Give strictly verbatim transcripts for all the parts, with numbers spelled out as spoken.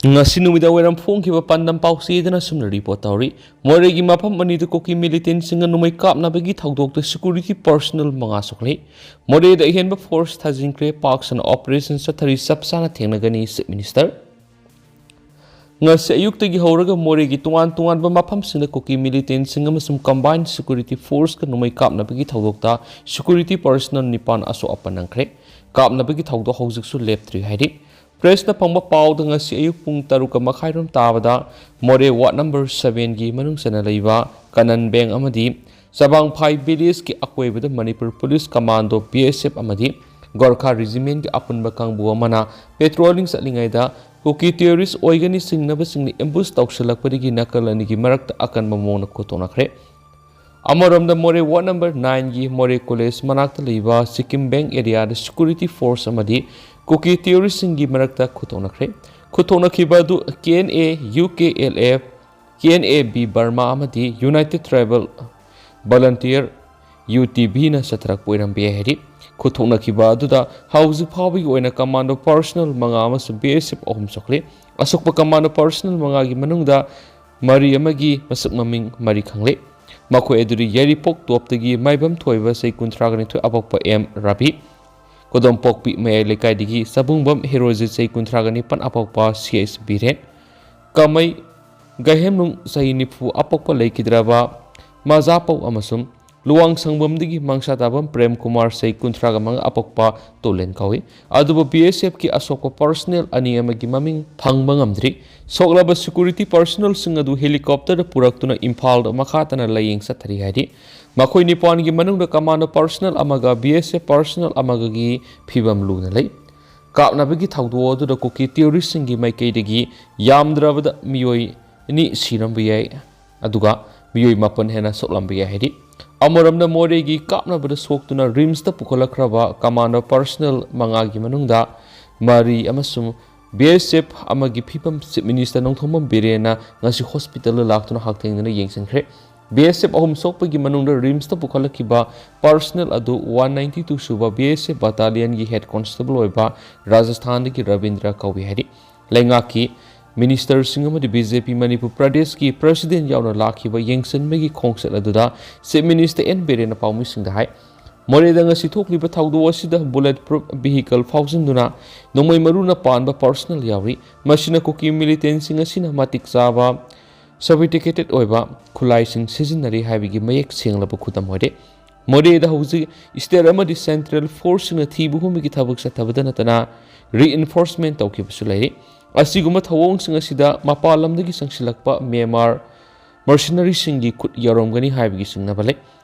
ꯉꯁꯤ ꯅꯨꯃꯤꯗꯥꯡ ꯋꯥꯏꯔꯝ ꯐꯣꯡꯈꯤꯕ ꯄꯥꯟꯗꯝ ꯄꯥꯎꯆꯦꯗꯅ ꯑꯁꯨꯝꯅ ꯔꯤꯄꯣꯔꯠ ꯇꯧꯔꯤ꯫ ꯃꯣꯔꯦꯒꯤ ꯃꯐꯝ ꯑꯅꯤꯗ ꯀꯨꯀꯤ ꯃꯤꯂꯤꯇꯦꯟꯁꯤꯡꯒ ꯅꯣꯡꯃꯩ ꯀꯥꯞꯅꯕꯒꯤ ꯊꯧꯗꯣꯛꯇ ꯁꯦꯀ꯭ꯌꯨꯔꯤꯇꯤ ꯄꯔꯁꯅꯦꯜ ꯃꯉꯥ ꯁꯣꯛꯂꯦ꯫ ꯃꯣꯔꯦꯗ ꯑꯍꯦꯟꯕ ꯐꯣꯔꯁ ꯊꯥꯖꯤꯟꯈ꯭ꯔꯦ꯫ ꯄꯥꯛ ꯁꯟꯅ ꯑꯣꯄꯔꯦꯁꯟ ꯆꯠꯊꯔꯤ, ꯆꯞ ꯆꯥꯅ ꯊꯦꯡꯅꯒꯅꯤ, ꯆꯤꯐ ꯃꯤꯅꯤꯁꯇꯔ꯫ ꯉꯁꯤ ꯑꯌꯨꯛꯇꯒꯤ ꯍꯧꯔꯒ ꯃꯣꯔꯦꯒꯤ ꯇꯣꯉꯥꯟ ꯇꯣꯉꯥꯟꯕ ꯃꯐꯝꯁꯤꯡꯗ ꯀꯨꯀꯤ ꯃꯤꯂꯤꯇꯦꯟꯁꯤꯡ ꯑꯃꯁꯨꯡ ꯀꯝꯕꯥꯏꯟ ꯁꯦꯀ꯭ꯌꯨꯔꯤꯇꯤ ꯐꯣꯔꯁꯀ ꯅꯣꯡꯃꯩ ꯀꯥꯞꯅꯕꯒꯤ ꯊꯧꯗꯣꯛꯇ ꯁꯦꯀ꯭ꯌꯨꯔꯤꯇꯤ ꯄꯔꯁꯅꯦꯜ ꯅꯤꯄꯥꯟ ꯑꯁꯣꯛ ꯑꯄꯟ ꯅꯪꯈ꯭ꯔꯦ꯫ ꯀꯥꯞꯅꯕꯒꯤ ꯊꯧꯗꯣꯛ ꯍꯧꯖꯤꯛꯁꯨ ꯂꯦꯞꯇ꯭ꯔꯤ ꯍꯥꯏꯔꯤ꯫ ꯄ꯭ꯔꯦꯁꯅ ꯐꯪꯕ ꯄꯥꯎꯗ ꯉꯁꯤ ꯑꯌꯨꯛ ꯄꯨꯡ ꯇꯔꯨꯛꯀ ꯃꯈꯥꯏꯔꯣꯝ ꯇꯥꯕꯗ ꯃꯣꯔꯦ ꯋꯥꯔꯗ ꯅꯝꯕꯔ ꯁꯚꯦꯟꯒꯤ ꯃꯅꯨꯡ ꯆꯟꯅ ꯂꯩꯕ ꯀꯅꯟ ꯕꯦꯡ ꯑꯃꯗꯤ ꯆꯕꯥꯡꯐꯥꯏ ꯚꯤꯂꯦꯖꯀꯤ ꯑꯀꯣꯏꯕꯗ ꯃꯅꯤꯄꯨꯔ ꯄꯨꯂꯤꯁ ꯀꯃꯥꯟꯗꯣ, ꯕꯤ ꯑꯦꯁ ꯑꯦꯐ ꯑꯃꯗꯤ ꯒꯣꯔꯈꯥ ꯔꯤꯖꯤꯃꯦꯟꯒꯤ ꯑꯄꯨꯟꯕ ꯀꯥꯡꯕꯨ ꯑꯃꯅ ꯄꯦꯇ꯭ꯔꯣꯂꯤꯡ ꯆꯠꯂꯤꯉꯩꯗ ꯀꯨꯀꯤ ꯇꯦꯔꯣꯔꯤꯁ ꯑꯣꯏꯒꯅꯤ ꯆꯤꯡꯅꯕꯁꯤꯡꯅ ꯑꯦꯝꯕꯨꯁ ꯇꯧꯁꯤꯜꯂꯛꯄꯗꯒꯤ ꯅꯥꯀꯜ ꯑꯅꯤꯒꯤ ꯃꯔꯛꯇ ꯑꯀꯟꯕ ꯃꯑꯣꯡꯗ ꯈꯨꯠꯊꯣꯛꯅꯈ꯭ꯔꯦ꯫ ꯑꯃꯔꯣꯝꯗ ꯃꯣꯔꯦ ꯋꯥꯔꯗ ꯅꯝꯕꯔ ꯅꯥꯏꯟꯒꯤ ꯃꯣꯔꯦ ꯀꯣꯂꯦꯖ ꯃꯅꯥꯛꯇ ꯂꯩꯕ ꯁꯤꯛꯀꯤꯝ ꯕꯦꯡ ꯑꯦꯔꯤꯌꯥꯗ ꯁꯦꯀ꯭ꯌꯨꯔꯤꯇꯤ ꯐꯣꯔꯁ ꯑꯃꯗꯤ ꯀꯨꯀꯤ ꯇꯦꯔꯣꯔꯤꯁꯁꯤꯡꯒꯤ ꯃꯔꯛꯇ ꯈꯨꯠꯊꯣꯛꯅꯈ꯭ꯔꯦ꯫ ꯈꯨꯠꯊꯣꯛꯅꯈꯤꯕ ꯑꯗꯨ K N A, U K L F, K N A B Burma ꯑꯃꯗꯤ united tribal volunteer, U T ꯚꯤꯅ ꯆꯠꯊꯔꯛꯄ ꯑꯣꯏꯔꯝꯕ ꯌꯥꯏ ꯍꯥꯏꯔꯤ꯫ ꯈꯨꯠꯊꯣꯛꯅꯈꯤꯕ ꯑꯗꯨꯗ ꯍꯧꯖꯤꯛ ꯐꯥꯎꯕꯒꯤ ꯑꯣꯏꯅ ꯀꯃꯥꯟꯗꯣ ꯄꯔꯁꯅꯦꯜ ꯃꯉꯥ ꯑꯃꯁꯨꯡ ꯕꯤ ꯑꯦꯁ ꯑꯦꯐ ꯑꯍꯨꯝ ꯁꯣꯛꯂꯦ꯫ ꯑꯁꯣꯛꯄ ꯀꯃꯥꯟꯗꯣ ꯄꯔꯁꯅꯦꯜ ꯃꯉꯥꯒꯤ ꯃꯅꯨꯡꯗ ꯃꯔꯤ ꯑꯃꯒꯤ ꯃꯁꯛ ꯃꯃꯤꯡ ꯃꯔꯤ ꯈꯪꯂꯦ꯫ ꯃꯈꯣꯏ ꯑꯗꯨꯗꯤ ꯌꯥꯏꯔꯤꯄꯣꯛ ꯇꯣꯞꯇꯒꯤ ꯃꯥꯏꯕꯝ ꯊꯣꯏꯕ, ꯆꯍꯤ ꯀꯨꯟꯊ꯭ꯔꯥꯒ ꯅꯤꯊꯣꯏ, ꯑꯄꯣꯛꯄ ꯑꯦꯝ ꯔꯕꯤ, ꯀꯣꯗꯣꯝꯄꯣꯛꯄꯤ ꯃꯌꯥꯏ ꯂꯩꯀꯥꯏꯗꯒꯤ ꯆꯕꯨꯡꯕꯝ ꯍꯦꯔꯣꯖꯤꯠ, ꯆꯍꯤ ꯀꯨꯟꯊ꯭ꯔꯥꯒ ꯅꯤꯄꯥꯟ, ꯑꯄꯣꯛꯄ ꯁꯤ ꯑꯩꯆ ꯕꯤꯔꯦꯟ, ꯀꯃꯩ ꯒꯥꯏꯍꯦꯝꯅꯨꯡ, ꯆꯍꯤ ꯅꯤꯐꯨ, ꯑꯄꯣꯛꯄ ꯂꯩꯈꯤꯗ꯭ꯔꯕ ꯃꯖꯥꯄꯧ ꯑꯃꯁꯨꯡ ꯂꯨꯋꯥꯡꯁꯪꯕꯝꯗꯒꯤ ꯃꯪꯁꯥꯇꯥꯕꯝ ꯄ꯭ꯔꯦꯝ ꯀꯨꯃꯥꯔ, ꯆꯍꯤ ꯀꯨꯟꯊ꯭ꯔꯥꯒ ꯃꯉꯥ, ꯑꯄꯣꯛꯄ ꯇꯣꯂꯦꯟ ꯀꯧꯏ꯫ ꯑꯗꯨꯕꯨ ꯕꯤ ꯑꯦꯁ ꯑꯦꯐꯀꯤ ꯑꯁꯣꯛꯄ ꯄꯔꯁꯅꯦꯜ ꯑꯅꯤ ꯑꯃꯒꯤ ꯃꯃꯤꯡ ꯐꯪꯕ ꯉꯝꯗ꯭ꯔꯤ꯫ ꯁꯣꯛꯂꯕ ꯁꯦꯀ꯭ꯌꯨꯔꯤꯇꯤ ꯄꯔꯁꯅꯦꯜꯁꯤꯡ ꯑꯗꯨ ꯍꯦꯂꯤꯀꯣꯞꯇꯔꯗ ꯄꯨꯔꯛꯇꯨꯅ ꯏꯝꯐꯥꯜꯗ ꯃꯈꯥ ꯇꯥꯅ ꯂꯥꯌꯦꯡ ꯆꯠꯊꯔꯤ ꯍꯥꯏꯔꯤ꯫ ꯃꯈꯣꯏ ꯅꯤꯄꯥꯟꯒꯤ ꯃꯅꯨꯡꯗ ꯀꯃꯥꯟꯗꯣ ꯄꯔꯁꯅꯦꯜ ꯑꯃꯒ ꯕꯤ ꯑꯦꯁ ꯑꯦꯐ ꯄꯔꯁꯅꯦꯜ ꯑꯃꯒꯒꯤ ꯐꯤꯕꯝ ꯂꯨꯅ ꯂꯩ꯫ ꯀꯥꯞꯅꯕꯒꯤ ꯊꯧꯗꯣꯛ ꯑꯗꯨꯗ ꯀꯨꯀꯤ ꯇꯦꯔꯣꯔꯤꯁꯁꯤꯡꯒꯤ ꯃꯥꯏꯀꯩꯗꯒꯤ ꯌꯥꯝꯗ꯭ꯔꯕꯗ ꯃꯤꯑꯣꯏ ꯑꯅꯤ ꯁꯤꯔꯝꯕ ꯌꯥꯏ, ꯑꯗꯨꯒ ꯃꯤꯑꯣꯏ ꯃꯥꯄꯟ ꯍꯦꯟꯅ ꯁꯣꯛꯂꯝꯕ ꯌꯥꯏ ꯍꯥꯏꯔꯤ꯫ ꯑꯃꯔꯣꯝꯗ ꯃꯣꯔꯦꯒꯤ ꯀꯥꯞꯅꯕꯗ ꯁꯣꯛꯇꯨꯅ ꯔꯤꯝꯁꯇ ꯄꯨꯈꯠꯂꯛꯈ꯭ꯔꯕ ꯀꯃꯥꯟꯗꯣ ꯄꯔꯁꯅꯦꯜ ꯃꯉꯥꯒꯤ ꯃꯅꯨꯡꯗ ꯃꯔꯤ ꯑꯃꯁꯨꯡ ꯕꯤ ꯑꯦꯁ ꯑꯦꯐ ꯑꯃꯒꯤ ꯐꯤꯕꯝ ꯆꯤꯐ ꯃꯤꯅꯤꯁꯇꯔ ꯅꯣꯡꯊꯣꯝꯕꯝ ꯕꯤꯔꯦꯟꯅ ꯉꯁꯤ ꯍꯣꯁꯄꯤꯇꯥꯜꯗ ꯂꯥꯛꯇꯨꯅ ꯍꯛꯊꯦꯡꯅꯅ ꯌꯦꯡꯁꯤꯟꯈ꯭ꯔꯦ꯫ ꯕꯤ ꯑꯦꯁ ꯑꯦꯐ ꯑꯍꯨꯝ ꯁꯣꯛꯄꯒꯤ ꯃꯅꯨꯡꯗ ꯔꯤꯝꯁꯇ ꯄꯨꯈꯠꯂꯛꯈꯤꯕ ꯄꯔꯁꯅꯦꯜ ꯑꯗꯨ ꯋꯥꯟ ꯅꯥꯏꯟꯇꯤ ꯇꯨ ꯁꯨꯕ ꯕꯤ ꯑꯦꯁ ꯑꯦꯐ ꯕꯠꯇꯥꯂꯤꯌꯟꯒꯤ ꯍꯦꯗ ꯀꯣꯟꯁꯇꯦꯕꯜ ꯑꯣꯏꯕ ꯔꯥꯖꯁꯊꯥꯟꯗꯒꯤ ꯔꯕꯤꯟꯗ꯭ꯔ ꯀꯧꯏ ꯍꯥꯏꯔꯤ꯫ ꯂꯩꯉꯥꯛꯀꯤ ꯃꯤꯅꯤꯁꯇꯔꯁꯤꯡ ꯑꯃꯗꯤ ꯕꯤ ꯖꯦ ꯄꯤ ꯃꯅꯤꯄꯨꯔ ꯄ꯭ꯔꯗꯦꯁꯀꯤ ꯄ꯭ꯔꯁꯤꯗꯦꯟ ꯌꯥꯎꯅ ꯂꯥꯛꯈꯤꯕ ꯌꯦꯡꯁꯤꯟꯕꯒꯤ ꯈꯣꯡꯆꯠ ꯑꯗꯨꯗ ꯆꯤꯐ ꯃꯤꯅꯤꯁꯇꯔ ꯑꯦꯟ ꯕꯤꯔꯦꯟꯅ ꯄꯥꯎꯃꯤꯁꯤꯡꯗ ꯍꯥꯏ꯫ ꯃꯣꯔꯦꯗ ꯉꯁꯤ ꯊꯣꯛꯂꯤꯕ ꯊꯧꯗꯣꯛ ꯑꯁꯤꯗ ꯕꯨꯂꯦꯠ ꯄ꯭ꯔꯨꯐ ꯚꯤꯍꯤꯀꯜ ꯐꯥꯎꯖꯤꯟꯗꯨꯅ ꯅꯣꯡꯃꯩ ꯃꯔꯨꯅ ꯄꯥꯟꯕ ꯄꯥꯔꯁꯅꯦꯜ ꯌꯥꯎꯔꯤ꯫ ꯃꯁꯤꯅ ꯀꯨꯀꯤ ꯃꯤꯂꯤꯇꯦꯟꯁꯤꯡ ꯑꯁꯤꯅ ꯃꯇꯤꯛ ꯆꯥꯕ ꯁꯣꯐꯤꯁꯇꯤꯀꯦꯇꯦꯗ ꯑꯣꯏꯕ ꯈꯨꯠꯂꯥꯏꯁꯤꯡ ꯁꯤꯖꯤꯟꯅꯔꯤ ꯍꯥꯏꯕꯒꯤ ꯃꯌꯦꯛ ꯁꯦꯡꯂꯕ ꯈꯨꯗꯝ ꯑꯣꯏꯔꯦ꯫ ꯃꯣꯔꯦꯗ ꯍꯧꯖꯤꯛ ꯁ꯭ꯇꯦꯠ ꯑꯃꯗꯤ ꯁꯦꯟꯇ꯭ꯔꯦꯜ ꯐꯣꯔꯁꯁꯤꯡꯅ ꯊꯤꯕ ꯍꯨꯝꯕꯒꯤ ꯊꯕꯛ ꯆꯠꯊꯕꯗ ꯅꯠꯇꯅ ꯔꯤꯏꯟꯐꯣꯔꯁꯃꯦꯟ ꯇꯧꯈꯤꯕꯁꯨ ꯂꯩꯔꯤ꯫ ꯑꯁꯤꯒꯨꯝꯕ ꯊꯧꯑꯣꯡꯁꯤꯡ ꯑꯁꯤꯗ ꯃꯄꯥꯟ ꯂꯝꯗꯒꯤ ꯆꯪꯁꯤꯜꯂꯛꯄ ꯃ꯭ꯌꯥꯟꯃꯥꯔ ꯃꯔꯁꯤꯅꯔꯤꯁꯤꯡꯒꯤ ꯈꯨꯠ ꯌꯥꯎꯔꯝꯒꯅꯤ ꯍꯥꯏꯕꯒꯤ ꯆꯤꯡꯅꯕ ꯂꯩ꯫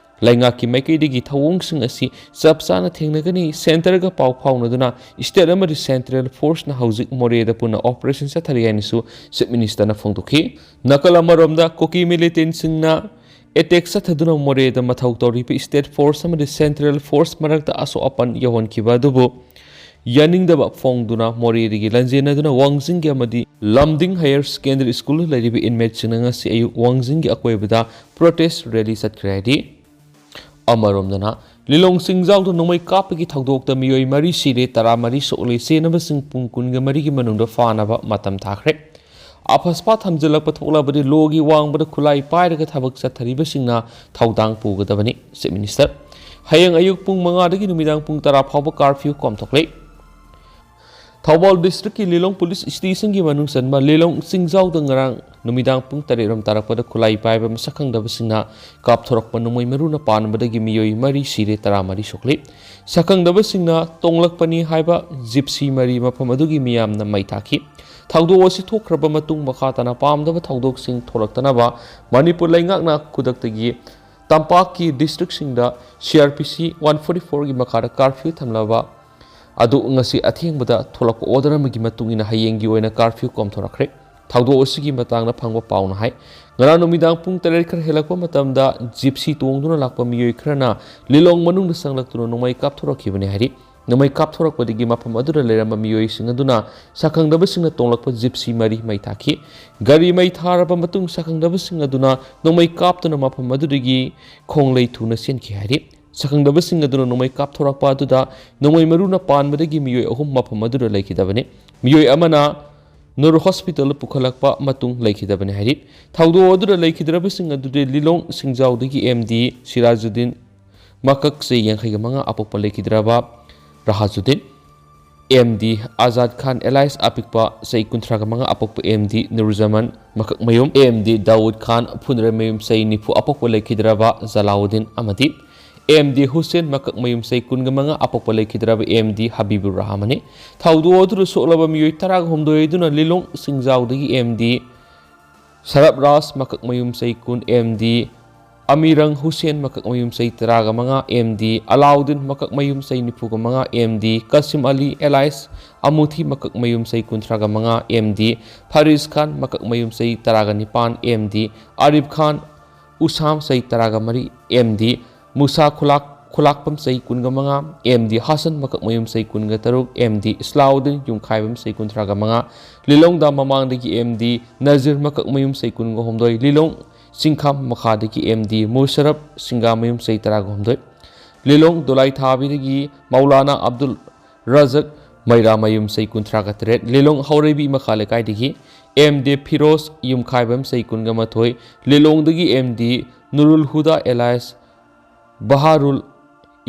ꯂꯩꯉꯥꯛꯀꯤ ꯃꯥꯏꯀꯩꯗꯒꯤ ꯊꯧꯑꯣꯡꯁꯤꯡ ꯑꯁꯤ ꯆꯞ ꯆꯥꯅ ꯊꯦꯡꯅꯒꯅꯤ꯫ ꯁꯦꯟꯇꯔꯒ ꯄꯥꯎ ꯐꯥꯎꯅꯗꯨꯅ ꯁ꯭ꯇꯦꯠ ꯑꯃꯗꯤ ꯁꯦꯟꯇ꯭ꯔꯦꯜ ꯐꯣꯔꯁꯅ ꯍꯧꯖꯤꯛ ꯃꯣꯔꯦꯗ ꯄꯨꯟꯅ ꯑꯣꯄꯔꯦꯁꯟ ꯆꯠꯊꯔꯤ ꯍꯥꯏꯅꯁꯨ ꯆꯤꯐ ꯃꯤꯅꯤꯁꯇꯔꯅ ꯐꯣꯡꯗꯣꯛꯈꯤ꯫ ꯅꯥꯀꯜ ꯑꯃꯔꯣꯝꯗ ꯀꯨꯀꯤ ꯃꯤꯂꯤꯇꯦꯟꯁꯤꯡꯅ ꯑꯦꯇꯦꯛ ꯆꯠꯊꯗꯨꯅ ꯃꯣꯔꯦꯗ ꯃꯊꯧ ꯇꯧꯔꯤꯕ ꯁ꯭ꯇꯦꯠ ꯐꯣꯔꯁ ꯑꯃꯗꯤ ꯁꯦꯟꯇ꯭ꯔꯦꯜ ꯐꯣꯔꯁ ꯃꯔꯛꯇ ꯑꯁꯣꯛ ꯑꯄꯟ ꯌꯧꯍꯟꯈꯤꯕ ꯑꯗꯨꯕꯨ ꯌꯥꯅꯤꯡꯗꯕ ꯐꯣꯡꯗꯨꯅ ꯃꯣꯔꯦꯗꯒꯤ ꯂꯟꯖꯦꯟꯅꯗꯨꯅ ꯋꯥꯡꯖꯤꯡꯒꯤ ꯑꯃꯗꯤ ꯂꯝꯗꯤꯡ ꯍꯥꯌꯔ ꯁꯦꯀꯦꯟꯗꯔꯤ ꯁ꯭ꯀꯨꯜꯗ ꯂꯩꯔꯤꯕ ꯏꯟꯃꯦꯠꯁꯤꯡꯅ ꯉꯁꯤ ꯑꯌꯨꯛ ꯋꯥꯡꯖꯤꯡꯒꯤ ꯑꯀꯣꯏꯕꯗ ꯄ꯭ꯔꯣꯇꯦꯁ ꯔꯦꯂꯤ ꯆꯠꯈ꯭ꯔꯦ ꯍꯥꯏꯗꯤ꯫ ꯑꯃꯔꯣꯝꯗꯅ, ꯂꯤꯂꯣꯡ ꯆꯤꯡꯖꯥꯎꯗ ꯅꯣꯡꯃꯩ ꯀꯥꯞꯄꯒꯤ ꯊꯧꯗꯣꯛꯇ ꯃꯤꯑꯣꯏ ꯃꯔꯤ ꯁꯤꯔꯦ, ꯇꯔꯥꯃꯔꯤ ꯁꯣꯛꯂꯦ, ꯆꯦꯟꯅꯕꯁꯤꯡ ꯄꯨꯡ ꯀꯨꯟꯒ ꯃꯔꯤꯒꯤ ꯃꯅꯨꯡꯗ ꯐꯥꯅꯕ ꯃꯇꯝ ꯊꯥꯈ꯭ꯔꯦ꯫ ꯑꯐꯁꯄꯥ ꯊꯝꯖꯤꯜꯂꯛꯄ ꯊꯣꯛꯂꯕꯗꯤ ꯂꯣꯒꯤ ꯋꯥꯡꯃꯗ ꯈꯨꯠꯂꯥꯏ ꯄꯥꯏꯔꯒ ꯊꯕꯛ ꯆꯠꯊꯔꯤꯕꯁꯤꯡꯅ ꯊꯧꯗꯥꯡ ꯄꯨꯒꯗꯕꯅꯤ, ꯆꯤꯐ ꯃꯤꯅꯤꯁꯇꯔ꯫ ꯍꯌꯦꯡ ꯑꯌꯨꯛ ꯄꯨꯡ ꯃꯉꯥꯗꯒꯤ ꯅꯨꯃꯤꯗꯥꯡ ꯄꯨꯡ ꯇꯔꯥ ꯐꯥꯎꯕ ꯀꯥꯔꯐ꯭ꯌꯨ ꯀꯣꯝꯊꯣꯛꯂꯦ꯫ ꯊꯧꯕꯥꯜ ꯗꯤꯁꯇ꯭ꯔꯤꯛꯀꯤ ꯂꯤꯂꯣꯡ ꯄꯨꯂꯤꯁ ꯁ꯭ꯇꯦꯁꯟꯒꯤ ꯃꯅꯨꯡ ꯆꯟꯕ ꯂꯤꯂꯣꯡ ꯆꯤꯡꯖꯥꯎꯗ ꯉꯔꯥꯡ ꯅꯨꯃꯤꯗꯥꯡ ꯄꯨꯡ ꯇꯔꯦꯠ ꯔꯣꯝ ꯇꯥꯔꯛꯄꯗ ꯈꯨꯠꯂꯥꯏ ꯄꯥꯏꯕ ꯃꯁꯛ ꯈꯪꯗꯕꯁꯤꯡꯅ ꯀꯥꯞꯊꯣꯔꯛꯄ ꯅꯣꯡꯃꯩ ꯃꯔꯨꯅ ꯄꯥꯟꯕꯗꯒꯤ ꯃꯤꯑꯣꯏ ꯃꯔꯤ ꯁꯤꯔꯦ, ꯇꯔꯥꯃꯔꯤ ꯁꯣꯛꯂꯤ꯫ ꯁꯛ ꯈꯪꯗꯕꯁꯤꯡꯅ ꯇꯣꯡꯂꯛꯄꯅꯤ ꯍꯥꯏꯕ ꯖꯤꯞꯁꯤ ꯃꯔꯤ ꯃꯐꯝ ꯑꯗꯨꯒꯤ ꯃꯤꯌꯥꯝꯅ ꯃꯩ ꯊꯥꯈꯤ꯫ ꯊꯧꯗꯣꯛ ꯑꯁꯤ ꯊꯣꯛꯈ꯭ꯔꯕ ꯃꯇꯨꯡ ꯃꯈꯥ ꯇꯥꯅ ꯄꯥꯝꯗꯕ ꯊꯧꯗꯣꯛꯁꯤꯡ ꯊꯣꯛꯂꯛꯇꯅꯕ ꯃꯅꯤꯄꯨꯔ ꯂꯩꯉꯥꯛꯅ ꯈꯨꯗꯛꯇꯒꯤ ꯇꯝꯄꯥꯛꯀꯤ ꯗꯤꯁꯇ꯭ꯔꯤꯛꯁꯤꯡꯗ ꯁꯤ ꯑꯥꯔ ꯄꯤ ꯁꯤ ꯋꯥꯟ ꯐꯣꯔꯇꯤ ꯐꯣꯔꯒꯤ ꯃꯈꯥꯗ ꯀꯥꯔꯐ꯭ꯌꯨ ꯊꯝꯂꯕ ꯑꯗꯨ ꯉꯁꯤ ꯑꯊꯦꯡꯕꯗ ꯊꯣꯛꯂꯛꯄ ꯑꯣꯔꯗꯔ ꯑꯃꯒꯤ ꯃꯇꯨꯡ ꯏꯟꯅ ꯍꯌꯦꯡꯒꯤ ꯑꯣꯏꯅ ꯀꯥꯔꯐ꯭ꯌꯨ ꯀꯣꯝꯊꯣꯔꯛꯈ꯭ꯔꯦ꯫ ꯊꯧꯗꯣꯛ ꯑꯁꯤꯒꯤ ꯃꯇꯥꯡꯗ ꯐꯪꯕ ꯄꯥꯎꯅ ꯍꯥꯏ, ꯉꯔꯥꯡ ꯅꯨꯃꯤꯗꯥꯡ ꯄꯨꯡ ꯇꯔꯦꯠ ꯈꯔ ꯍꯦꯜꯂꯛꯄ ꯃꯇꯝꯗ ꯖꯤꯞꯁꯤ ꯇꯣꯡꯗꯨꯅ ꯂꯥꯛꯄ ꯃꯤꯑꯣꯏ ꯈꯔꯅ ꯂꯤꯂꯣꯡ ꯃꯅꯨꯡꯗ ꯆꯪꯂꯛꯇꯨꯅ ꯅꯣꯡꯃꯩ ꯀꯥꯞꯊꯣꯔꯛꯈꯤꯕꯅꯤ ꯍꯥꯏꯔꯤ꯫ ꯅꯣꯡꯃꯩ ꯀꯥꯞꯊꯣꯔꯛꯄꯗꯒꯤ ꯃꯐꯝ ꯑꯗꯨꯗ ꯂꯩꯔꯝꯕ ꯃꯤꯑꯣꯏꯁꯤꯡ ꯑꯗꯨꯅ ꯁꯛꯈꯪꯗꯕꯁꯤꯡꯅ ꯇꯣꯡꯂꯛꯄ ꯖꯤꯞꯁꯤ ꯃꯔꯤ ꯃꯩ ꯊꯥꯈꯤ꯫ ꯒꯥꯔꯤ ꯃꯩ ꯊꯥꯔꯕ ꯃꯇꯨꯡ ꯁꯛꯈꯪꯗꯕꯁꯤꯡ ꯑꯗꯨꯅ ꯅꯣꯡꯃꯩ ꯀꯥꯞꯇꯨꯅ ꯃꯐꯝ ꯑꯗꯨꯗꯒꯤ ꯈꯣꯡꯂꯩ ꯊꯨꯅ ꯆꯦꯟꯈꯤ ꯍꯥꯏꯔꯤ꯫ ꯁꯛꯈꯪꯗꯕꯁꯤꯡ ꯑꯗꯨꯅ ꯅꯣꯡꯃꯩ ꯀꯥꯞꯊꯣꯔꯛꯄ ꯑꯗꯨꯗ ꯅꯣꯡꯃꯩ ꯃꯔꯨꯅ ꯄꯥꯟꯕꯗꯒꯤ ꯃꯤꯑꯣꯏ ꯑꯍꯨꯝ ꯃꯐꯝ ꯑꯗꯨꯗ ꯂꯩꯈꯤꯗꯕꯅꯤ꯫ ꯃꯤꯑꯣꯏ ꯑꯃꯅ ꯅꯨꯔ ꯍꯣꯁꯄꯤꯇꯥꯜꯗ ꯄꯨꯈꯠꯂꯛꯄ ꯃꯇꯨꯡ ꯂꯩꯈꯤꯗꯕꯅꯤ ꯍꯥꯏꯔꯤ꯫ ꯊꯧꯗꯣꯛ ꯑꯗꯨꯗ ꯂꯩꯈꯤꯗ꯭ꯔꯕꯁꯤꯡ ꯑꯗꯨꯗꯤ ꯂꯤꯂꯣꯡ ꯁꯤꯡꯖꯥꯎꯗꯒꯤ ꯑꯦꯝ ꯗꯤ ꯁꯤꯔꯥꯖꯨꯗꯤꯟ, ꯃꯀꯛ ꯆꯍꯤ ꯌꯥꯡꯈꯩꯒ ꯃꯉꯥ ꯑꯄꯣꯛꯄ ꯂꯩꯈꯤꯗ꯭ꯔꯕ ꯔꯍꯥꯖꯨꯗꯤꯟ, ꯑꯦꯝ ꯗꯤ ꯑꯥꯖꯥꯗ ꯈꯥꯟ ꯑꯦꯂꯥꯏꯁ ꯑꯄꯤꯛꯄ ꯆꯍꯤ ꯀꯨꯟꯊ꯭ꯔꯥꯒ ꯃꯉꯥ ꯑꯄꯣꯛꯄ ꯑꯦꯝ ꯗꯤ ꯅꯨꯔꯖꯃꯟ ꯃꯀꯛꯃꯌꯨꯝ, ꯑꯦꯝ ꯗꯤ ꯗꯥꯎꯗ ꯈꯥꯟ ꯐꯨꯟꯗ꯭ꯔꯩꯃꯌꯨꯝ ꯆꯍꯤ ꯅꯤꯐꯨ ꯑꯄꯣꯛꯄ ꯂꯩꯈꯤꯗ꯭ꯔꯕ ꯖꯂꯥꯎꯗꯤꯟ ꯑꯃꯗꯤ ꯑꯦꯝ ꯗꯤ ꯍꯨꯁꯦꯟ ꯃꯀꯛꯃꯌꯨꯝ ꯆꯍꯤ ꯀꯨꯟꯒ ꯃꯉꯥ ꯑꯄꯣꯛꯄ ꯂꯩꯈꯤꯗ꯭ꯔꯕ ꯑꯦꯝ ꯗꯤ ꯍꯕꯤꯕꯨꯔ ꯔꯍꯃꯟꯅꯤ꯫ ꯊꯧꯗꯣꯛ ꯑꯗꯨꯗ ꯁꯣꯛꯂꯕ ꯃꯤꯑꯣꯏ ꯇꯔꯥꯒ ꯍꯨꯝꯗꯣꯏ ꯑꯗꯨꯅ ꯂꯤꯂꯣꯡ ꯁꯤꯡꯖꯥꯎꯗꯒꯤ ꯑꯦꯝ ꯗꯤ ꯁꯔꯞ ꯔꯥꯖ ꯃꯀꯛꯃꯌꯨꯝ ꯆꯍꯤ ꯀꯨꯟ, ꯑꯦꯝ ꯗꯤ ꯑꯃꯤꯔꯪ ꯍꯨꯁꯦꯟ ꯃꯀꯛꯃꯌꯨꯝ ꯆꯍꯤ ꯇꯔꯥꯒ ꯃꯉꯥ, ꯑꯦꯝ ꯗꯤ ꯑꯂꯥꯎꯗꯤꯟ ꯃꯀꯛꯃꯌꯨꯝ ꯆꯍꯤ ꯅꯤꯐꯨꯒ ꯃꯉꯥ, ꯑꯦꯝ ꯗꯤ ꯀꯥꯁꯤꯝ ꯑꯂꯤ ꯑꯦꯂꯥꯏꯁ ꯑꯃꯨꯊꯤ ꯃꯀꯛꯃꯌꯨꯝ ꯆꯍꯤ ꯀꯨꯟꯊ꯭ꯔꯥꯒ ꯃꯉꯥ, ꯑꯦꯝ ꯗꯤ ꯐꯥꯔꯤꯁ ꯈꯥꯟ ꯃꯀꯛꯃꯌꯨꯝ ꯆꯍꯤ ꯇꯔꯥꯒ ꯅꯤꯄꯥꯟ, ꯑꯦꯝ ꯗꯤ ꯑꯥꯔꯤꯐ ꯈꯥꯟ ꯎꯁꯥꯝ ꯆꯍꯤ ꯇꯔꯥꯒ ꯃꯔꯤ, ꯑꯦꯝ ꯗꯤ ꯃꯨꯁꯥ ꯈꯨꯂꯥꯛ-, ꯈꯨꯂꯥꯛꯄꯝ ꯆꯍꯤ ꯀꯨꯟꯒ ꯃꯉꯥ, ꯑꯦꯝ ꯗꯤ ꯍꯥꯁꯟ ꯃꯀꯛꯃꯌꯨꯝ ꯆꯍꯤ ꯀꯨꯟꯒ ꯇꯔꯨꯛ, ꯑꯦꯝ ꯗꯤ ꯏꯁꯂꯥꯎꯗꯤꯟ ꯌꯨꯝꯈꯥꯏꯕꯝ ꯆꯍꯤ ꯀꯨꯟꯊ꯭ꯔꯥꯒ ꯃꯉꯥ, ꯂꯤꯂꯣꯡꯗ ꯃꯃꯥꯡꯗꯒꯤ ꯑꯦꯝ ꯗꯤ ꯅꯖꯤꯔ ꯃꯀꯛꯃꯌꯨꯝ ꯆꯍꯤ ꯀꯨꯟꯒ ꯍꯨꯝꯗꯣꯏ, ꯂꯤꯂꯣꯡ ꯆꯤꯡꯈꯥꯝ ꯃꯈꯥꯗꯒꯤ ꯑꯦꯝ ꯗꯤ ꯃꯨꯁꯔꯞ ꯁꯤꯡꯒꯥꯃꯌꯨꯝ ꯆꯍꯤ ꯇꯔꯥꯒ ꯍꯨꯝꯗꯣꯏ, ꯂꯤꯂꯣꯡ ꯗꯣꯂꯥꯏꯊꯥꯕꯤꯗꯒꯤ ꯃꯧꯂꯥꯅꯥ ꯑꯕꯗꯨꯜ ꯔꯖꯛ ꯃꯩꯔꯥꯃꯌꯨꯝ ꯆꯍꯤ ꯀꯨꯟꯊ꯭ꯔꯥꯒ ꯇꯔꯦꯠ, ꯂꯤꯂꯣꯡ ꯍꯧꯔꯩꯕꯤ ꯃꯈꯥ ꯂꯩꯀꯥꯏꯗꯒꯤ ꯑꯦꯝ ꯗꯤ ꯐꯤꯔꯣꯖ ꯌꯨꯝꯈꯥꯏꯕꯝ ꯆꯍꯤ ꯀꯨꯟꯒ ꯃꯥꯊꯣꯏ, ꯂꯤꯂꯣꯡꯗꯒꯤ ꯑꯦꯝ ꯗꯤ ꯅꯨꯔꯨꯜ ꯍꯨꯗꯥ ꯑꯦꯂꯥꯏꯁ ꯕꯍꯥꯔꯨꯜ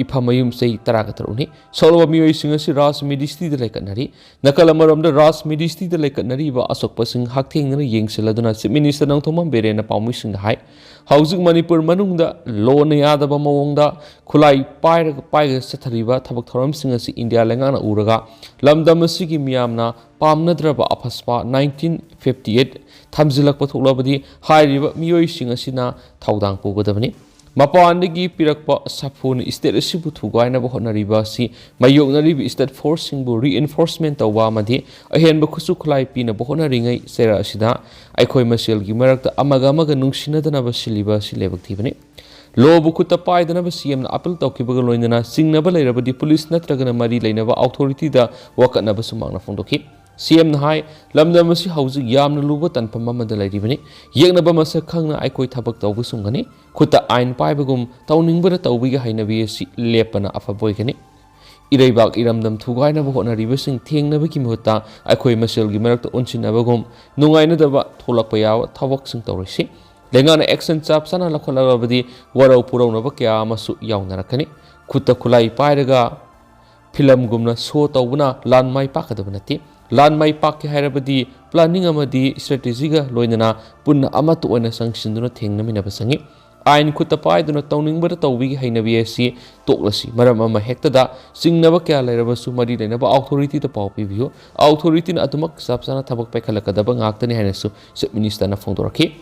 ꯏꯐꯝꯃꯌꯨꯝ ꯆꯍꯤ ꯇꯔꯥꯒ ꯇꯔꯨꯛꯅꯤ꯫ ꯁꯣꯛꯂꯕ ꯃꯤꯑꯣꯏꯁꯤꯡ ꯑꯁꯤ ꯔꯥꯖ ꯃꯤꯗꯤꯁꯤꯇꯤꯗ ꯂꯩꯈꯠꯅꯔꯤ꯫ ꯅꯥꯀꯜ ꯑꯃꯔꯣꯝꯗ ꯔꯥꯖ ꯃꯤꯗꯤꯁꯤꯇꯤꯗ ꯂꯩꯈꯠꯅꯔꯤꯕ ꯑꯁꯣꯛꯄꯁꯤꯡ ꯍꯛꯊꯦꯡꯅꯅ ꯌꯦꯡꯁꯤꯜꯂꯗꯨꯅ ꯆꯤꯐ ꯃꯤꯅꯤꯁꯇꯔ ꯅꯣꯡꯊꯣꯝꯕꯝ ꯕꯤꯔꯦꯟꯅ ꯄꯥꯎꯃꯤꯁꯤꯡꯗ ꯍꯥꯏ, ꯍꯧꯖꯤꯛ ꯃꯅꯤꯄꯨꯔ ꯃꯅꯨꯡꯗ ꯂꯣꯅ ꯌꯥꯗꯕ ꯃꯑꯣꯡꯗ ꯈꯨꯠꯂꯥꯏ ꯄꯥꯏꯔꯒ, ꯄꯥꯏꯔꯒ ꯆꯠꯊꯔꯤꯕ ꯊꯕꯛ ꯊꯧꯔꯝꯁꯤꯡ ꯑꯁꯤ ꯏꯟꯗꯤꯌꯥ ꯂꯩꯉꯥꯛꯅ ꯎꯔꯒ ꯂꯝꯗꯝ ꯑꯁꯤꯒꯤ ꯃꯤꯌꯥꯝꯅ ꯄꯥꯝꯅꯗ꯭ꯔꯕ ꯑꯐꯁꯄꯥ nineteen fifty eight ꯊꯝꯖꯤꯜꯂꯛꯄ ꯊꯣꯛꯂꯕꯗꯤ ꯍꯥꯏꯔꯤꯕ ꯃꯤꯑꯣꯏꯁꯤꯡ ꯑꯁꯤꯅ ꯊꯧꯗꯥꯡ ꯄꯨꯒꯗꯕꯅꯤ꯫ ꯃꯄꯥꯟꯗꯒꯤ ꯄꯤꯔꯛꯄ ꯁꯥꯐꯨꯅ ꯁ꯭ꯇꯦꯠ ꯑꯁꯤꯕꯨ ꯊꯨꯒꯥꯏꯅꯕ ꯍꯣꯠꯅꯔꯤꯕ ꯑꯁꯤ ꯃꯥꯌꯣꯛꯅꯔꯤꯕ ꯁ꯭ꯇꯦꯠ ꯐꯣꯔꯁꯁꯤꯡꯕꯨ reinforcement ꯇꯧꯕ ꯑꯃꯗꯤ ꯑꯍꯦꯟꯕ ꯈꯨꯠꯁꯨ ꯈꯨꯠꯂꯥꯏ ꯄꯤꯅꯕ ꯍꯣꯠꯅꯔꯤꯉꯩ ꯆꯩꯔꯥꯛ ꯑꯁꯤꯗ ꯑꯩꯈꯣꯏ ꯃꯁꯦꯜꯒꯤ ꯃꯔꯛꯇ ꯑꯃꯒ ꯑꯃꯒ ꯅꯨꯡꯁꯤꯅꯗꯅꯕ ꯁꯤꯜꯂꯤꯕ ꯑꯁꯤ ꯂꯥꯏꯕꯛ ꯊꯤꯕꯅꯤ꯫ ꯂꯣꯕꯨ ꯈꯨꯠꯇ ꯄꯥꯏꯗꯅꯕ ꯁꯤ ꯑꯦꯝꯅ ꯑꯥꯄꯤꯜ ꯇꯧꯈꯤꯕꯒ ꯂꯣꯏꯅꯅ ꯆꯤꯡꯅꯕ ꯂꯩꯔꯕꯗꯤ ꯄꯨꯂꯤꯁ ꯅꯠꯇ꯭ꯔꯒꯅ ꯃꯔꯤ ꯂꯩꯅꯕ ꯑꯣꯊꯣꯔꯤꯇꯤꯗ ꯋꯥꯀꯠꯅꯕꯁꯨ ꯃꯍꯥꯛꯅ ꯐꯣꯡꯗꯣꯛꯈꯤ꯫ ꯁꯤ ꯑꯦꯝꯅ ꯍꯥꯏ, ꯂꯝꯗꯝ ꯑꯁꯤ ꯍꯧꯖꯤꯛ ꯌꯥꯝꯅ ꯂꯨꯕ ꯇꯥꯟꯐꯝ ꯑꯃꯗ ꯂꯩꯔꯤꯕꯅꯤ꯫ ꯌꯦꯛꯅꯕ ꯃꯁꯛ ꯈꯪꯅ ꯑꯩꯈꯣꯏ ꯊꯕꯛ ꯇꯧꯕꯁꯨ ꯉꯝꯒꯅꯤ꯫ ꯈꯨꯠꯇ ꯑꯥꯏꯟ ꯄꯥꯏꯕꯒꯨꯝ ꯇꯧꯅꯤꯡꯕꯅ ꯇꯧꯕꯒꯤ ꯍꯩꯅꯕꯤ ꯑꯁꯤ ꯂꯦꯞꯄꯅ ꯑꯐꯕ ꯑꯣꯏꯒꯅꯤ꯫ ꯏꯔꯩꯕꯥꯛ ꯏꯔꯝꯗꯝ ꯊꯨꯒꯥꯏꯅꯕ ꯍꯣꯠꯅꯔꯤꯕꯁꯤꯡ ꯊꯦꯡꯅꯕꯒꯤ ꯃꯍꯨꯠꯇ ꯑꯩꯈꯣꯏ ꯃꯁꯦꯜꯒꯤ ꯃꯔꯛꯇ ꯑꯣꯟꯁꯤꯟꯅꯕꯒꯨꯝ ꯅꯨꯡꯉꯥꯏꯅꯗꯕ ꯊꯣꯛꯂꯛꯄ ꯌꯥꯕ ꯊꯕꯛꯁꯤꯡ ꯇꯧꯔꯣꯏꯁꯤ꯫ ꯂꯩꯉꯥꯛꯅ action ꯆꯞ ꯆꯥꯅ ꯂꯧꯈꯠꯂꯕꯗꯤ ꯋꯥꯔꯧ ꯄꯨꯔꯧꯅꯕ ꯀꯌꯥ ꯑꯃꯁꯨ ꯌꯥꯎꯅꯔꯛꯀꯅꯤ꯫ ꯈꯨꯠꯇ ꯈꯨꯠꯂꯥꯏ ꯄꯥꯏꯔꯒ ꯐꯤꯂꯝꯒꯨꯝꯅ show ꯇꯧꯕꯅ ꯂꯥꯟ ꯃꯥꯏ ꯄꯥꯛꯀꯗꯕ ꯅꯠꯇꯦ꯫ ꯂꯥꯟ ꯃꯥꯏ ꯄꯥꯛꯀꯦ ꯍꯥꯏꯔꯕꯗꯤ planning ꯑꯃꯗꯤ strategy ꯒ ꯂꯣꯏꯅꯅ ꯄꯨꯟꯅ ꯑꯃꯠꯇ ꯑꯣꯏꯅ ꯆꯪꯁꯤꯟꯗꯨꯅ ꯊꯦꯡꯅꯃꯤꯟꯅꯕ ꯆꯪꯏ꯫ ꯑꯥꯏꯟ ꯈꯨꯠꯇ ꯄꯥꯏꯗꯨꯅ ꯇꯧꯅꯤꯡꯕꯗ ꯇꯧꯕꯤꯒꯤ ꯍꯩꯅꯕꯤ ꯑꯁꯤ ꯇꯣꯛꯂꯁꯤ꯫ ꯃꯔꯝ ꯑꯃ ꯍꯦꯛꯇꯗ ꯆꯤꯡꯅꯕ ꯀꯌꯥ ꯂꯩꯔꯕꯁꯨ ꯃꯔꯤ ꯂꯩꯅꯕ authority ꯗ ꯄꯥꯎ ꯄꯤꯕꯤꯌꯨ꯫ Authority ꯅ ꯑꯗꯨꯃꯛ ꯆꯞ ꯆꯥꯅ ꯊꯕꯛ ꯄꯥꯏꯈꯠꯂꯛꯀꯗꯕ ꯉꯥꯛꯇꯅꯤ ꯍꯥꯏꯅꯁꯨ Chief Minister ꯅ ꯐꯣꯡꯗꯣꯔꯛꯈꯤ꯫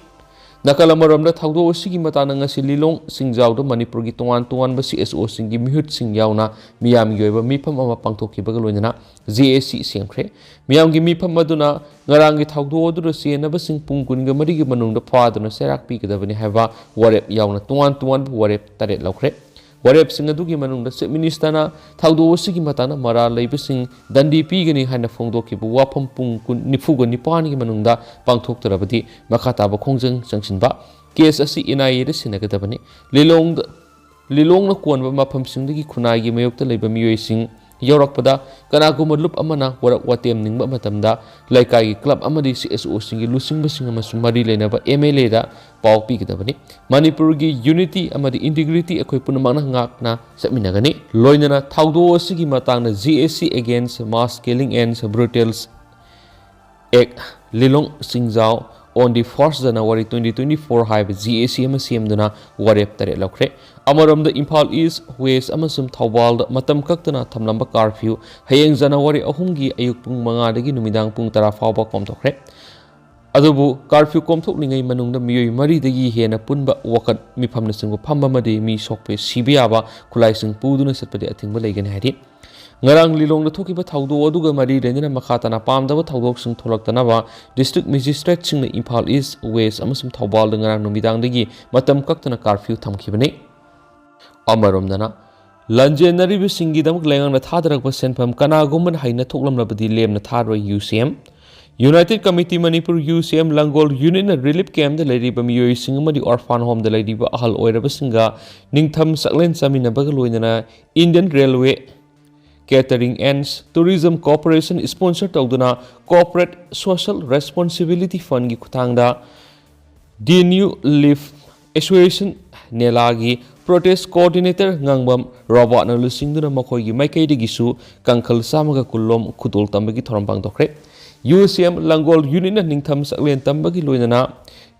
ꯅꯥꯀꯜ ꯑꯃꯔꯣꯝꯗ ꯊꯧꯗꯣꯛ ꯑꯁꯤꯒꯤ ꯃꯇꯥꯡꯗ ꯉꯁꯤ ꯂꯤꯂꯣꯡ ꯁꯤꯡꯖꯥꯎꯗ ꯃꯅꯤꯄꯨꯔꯒꯤ ꯇꯣꯉꯥꯟ ꯇꯣꯉꯥꯟꯕ C S O ꯁꯤꯡꯒꯤ ꯃꯤꯍꯨꯠꯁꯤꯡ ꯌꯥꯎꯅ ꯃꯤꯌꯥꯝꯒꯤ ꯑꯣꯏꯕ ꯃꯤꯐꯝ ꯑꯃ ꯄꯥꯡꯊꯣꯛꯈꯤꯕꯒ ꯂꯣꯏꯅꯅ J A C ꯁꯦꯝꯈ꯭ꯔꯦ꯫ ꯃꯤꯌꯥꯝꯒꯤ ꯃꯤꯐꯝ ꯑꯗꯨꯅ ꯉꯔꯥꯡꯒꯤ ꯊꯧꯗꯣꯛ ꯑꯗꯨꯗ ꯆꯦꯟꯅꯕꯁꯤꯡ ꯄꯨꯡ ꯀꯨꯟꯒ ꯃꯔꯤꯒꯤ ꯃꯅꯨꯡꯗ ꯐꯥꯗꯨꯅ ꯆꯩꯔꯥꯛ ꯄꯤꯒꯗꯕꯅꯤ ꯍꯥꯏꯕ ꯋꯥꯔꯦꯞ ꯌꯥꯎꯅ ꯇꯣꯉꯥꯟ ꯇꯣꯉꯥꯟꯕ ꯋꯥꯔꯦꯞ ꯇꯔꯦꯠ ꯂꯧꯈ꯭ꯔꯦ꯫ ꯋꯥꯔꯦꯞꯁꯤꯡ ꯑꯗꯨꯒꯤ ꯃꯅꯨꯡꯗ Chief Minister ꯅ ꯊꯧꯗꯣꯛ ꯑꯁꯤꯒꯤ ꯃꯇꯥꯡꯗ ꯃꯔꯥꯜ ꯂꯩꯕꯁꯤꯡ ꯗꯟꯗꯤ ꯄꯤꯒꯅꯤ ꯍꯥꯏꯅ ꯐꯣꯡꯗꯣꯛꯈꯤꯕ ꯋꯥꯐꯝ ꯄꯨꯡ ꯀꯨꯟ, ꯅꯤꯐꯨꯒ ꯅꯤꯄꯥꯟꯒꯤ ꯃꯅꯨꯡꯗ ꯄꯥꯡꯊꯣꯛꯇ꯭ꯔꯕꯗꯤ ꯃꯈꯥ ꯇꯥꯕ ꯈꯣꯡꯖꯪ ꯆꯪꯁꯤꯟꯕ, case ꯑꯁꯤ N I A ꯗ ꯁꯤꯟꯅꯒꯗꯕꯅꯤ꯫ ꯂꯤꯂꯣꯡꯗ, ꯂꯤꯂꯣꯡꯅ ꯀꯣꯟꯕ ꯃꯐꯝꯁꯤꯡꯗꯒꯤ ꯈꯨꯟꯅꯥꯏꯒꯤ ꯃꯥꯌꯣꯛꯇ ꯂꯩꯕ ꯃꯤꯑꯣꯏꯁꯤꯡ ꯌꯥꯎꯔꯛꯄꯗ ꯀꯅꯥꯒꯨꯝꯕ ꯂꯨꯞ ꯑꯃꯅ ꯋꯥꯔꯛ ꯋꯥꯇꯦꯝ ꯅꯤꯡꯕ ꯃꯇꯝꯗ ꯂꯩꯀꯥꯏꯒꯤ club ꯑꯃꯗꯤ C S O ꯁꯤꯡꯒꯤ ꯂꯨꯆꯤꯡꯕꯁꯤꯡ ꯑꯃꯁꯨꯡ ꯃꯔꯤ ꯂꯩꯅꯕ M L A ꯗ ꯄꯥꯎ ꯄꯤꯒꯗꯕꯅꯤ꯫ ꯃꯅꯤꯄꯨꯔꯒꯤ unity ꯑꯃꯗꯤ integrity ꯑꯩꯈꯣꯏ ꯄꯨꯝꯅꯃꯛꯅ ꯉꯥꯛꯅ ꯆꯠꯃꯤꯟꯅꯒꯅꯤ꯫ ꯂꯣꯏꯅꯅ ꯊꯧꯗꯣꯛ ꯑꯁꯤꯒꯤ ꯃꯇꯥꯡꯗ J A C Against Mass Killing and Brutals Act, Lilong ꯁꯤꯡꯖꯥꯎ on the first January twenty twenty-four ꯍꯥꯏꯕ J A C ꯑꯃ ꯁꯦꯝꯗꯨꯅ ꯋꯥꯔꯦꯞ ꯇꯔꯦꯠ ꯂꯧꯈ꯭ꯔꯦ꯫ ꯑꯃꯔꯣꯝꯗ ꯏꯝꯐꯥꯜ East, West ꯑꯃꯁꯨꯡ ꯊꯧꯕꯥꯜꯗ ꯃꯇꯝ ꯀꯛꯇꯅ ꯊꯝꯂꯝꯕ curfew ꯍꯌꯦꯡ January ꯑꯍꯨꯝꯒꯤ ꯑꯌꯨꯛ ꯄꯨꯡ ꯃꯉꯥꯗꯒꯤ ꯅꯨꯃꯤꯗꯥꯡ ꯄꯨꯡ ꯇꯔꯥ ꯐꯥꯎꯕ ꯀꯣꯝꯊꯣꯛꯈ꯭ꯔꯦ꯫ ꯑꯗꯨꯕꯨ curfew ꯀꯣꯝꯊꯣꯛꯂꯤꯉꯩ ꯃꯅꯨꯡꯗ ꯃꯤꯑꯣꯏ ꯃꯔꯤꯗꯒꯤ ꯍꯦꯟꯅ ꯄꯨꯟꯕ, ꯋꯥꯀꯠ ꯃꯤꯐꯝꯅꯆꯤꯡꯕ ꯐꯝꯕ ꯑꯃꯗꯤ ꯃꯤ ꯁꯣꯛꯄ, ꯁꯤꯕ ꯌꯥꯕ ꯈꯨꯠꯂꯥꯏꯁꯤꯡ ꯄꯨꯗꯨꯅ ꯆꯠꯄꯗꯤ ꯑꯊꯤꯡꯕ ꯂꯩꯒꯅꯤ ꯍꯥꯏꯔꯤ꯫ ꯉꯔꯥꯡ ꯂꯤꯂꯣꯡꯗ ꯊꯣꯛꯈꯤꯕ ꯊꯧꯗꯣꯛ ꯑꯗꯨꯒ ꯃꯔꯤ ꯂꯩꯅꯅ ꯃꯈꯥ ꯇꯥꯅ ꯄꯥꯝꯗꯕ ꯊꯧꯗꯣꯛꯁꯤꯡ ꯊꯣꯛꯂꯛꯇꯅꯕ district magistrate ꯁꯤꯡꯅ ꯏꯝꯐꯥꯜ East, West ꯑꯃꯁꯨꯡ ꯊꯧꯕꯥꯜꯗ ꯉꯔꯥꯡ ꯅꯨꯃꯤꯗꯥꯡꯗꯒꯤ ꯃꯇꯝ ꯀꯛꯇꯅ curfew ꯊꯝꯈꯤꯕꯅꯤ꯫ ꯑꯃꯔꯣꯝꯗꯅ, ꯂꯥꯟꯖꯦꯟꯅꯔꯤꯕꯁꯤꯡꯒꯤꯗꯃꯛ ꯂꯩꯉꯥꯛꯅ ꯊꯥꯗꯔꯛꯄ ꯁꯦꯟꯐꯝ ꯀꯅꯥꯒꯨꯝꯕꯅ ꯍꯩꯅ ꯊꯣꯛꯂꯝꯂꯕꯗꯤ ꯂꯦꯝꯅ ꯊꯥꯔꯣꯏ, U C M꯫ United Committee Manipur, U C M, ꯂꯥꯡꯒꯣꯜ unit ꯅ relief camp ꯇ ꯂꯩꯔꯤꯕ ꯃꯤꯑꯣꯏꯁꯤꯡ ꯑꯃꯗꯤ orphan home ꯗ ꯂꯩꯔꯤꯕ ꯑꯍꯜ ꯑꯣꯏꯔꯕꯁꯤꯡꯒ ꯅꯤꯡꯊꯝ ꯆꯥꯛꯂꯦꯟ ꯆꯥꯃꯤꯟꯅꯕꯒ ꯂꯣꯏꯅꯅ Indian Railway Catering and Tourism Corporation sponsor ꯇꯧꯗꯨꯅ Corporate Social Responsibility Fundꯒꯤ ꯈꯨꯠꯊꯥꯡꯗ ꯗꯤ ꯅ꯭ꯌꯨ ꯂꯤꯐ ꯑꯦꯁꯣꯁꯤꯌꯦꯁꯟ ꯅꯦꯂꯥꯒꯤ protest coordinator ꯉꯥꯡꯕꯝ ꯔꯣꯕꯥꯔꯠꯅ ꯂꯨꯆꯤꯡꯗꯨꯅ ꯃꯈꯣꯏꯒꯤ ꯃꯥꯏꯀꯩꯗꯒꯤꯁꯨ ꯀꯥꯡꯈꯜ ꯆꯥꯝꯃꯒ ꯀꯨꯟꯂꯣꯝ ꯈꯨꯗꯣꯜ ꯇꯝꯕꯒꯤ ꯊꯧꯔꯝ ꯄꯥꯡꯊꯣꯛꯈ꯭ꯔꯦ꯫ ꯌꯨ ꯁꯤ ꯑꯦꯝ ꯂꯥꯡꯒꯣꯜ ꯌꯨꯅꯤꯠꯅ ꯅꯤꯡꯊꯝ ꯆꯥꯛꯂꯦꯟ ꯇꯝꯕꯒꯤ ꯂꯣꯏꯅꯅ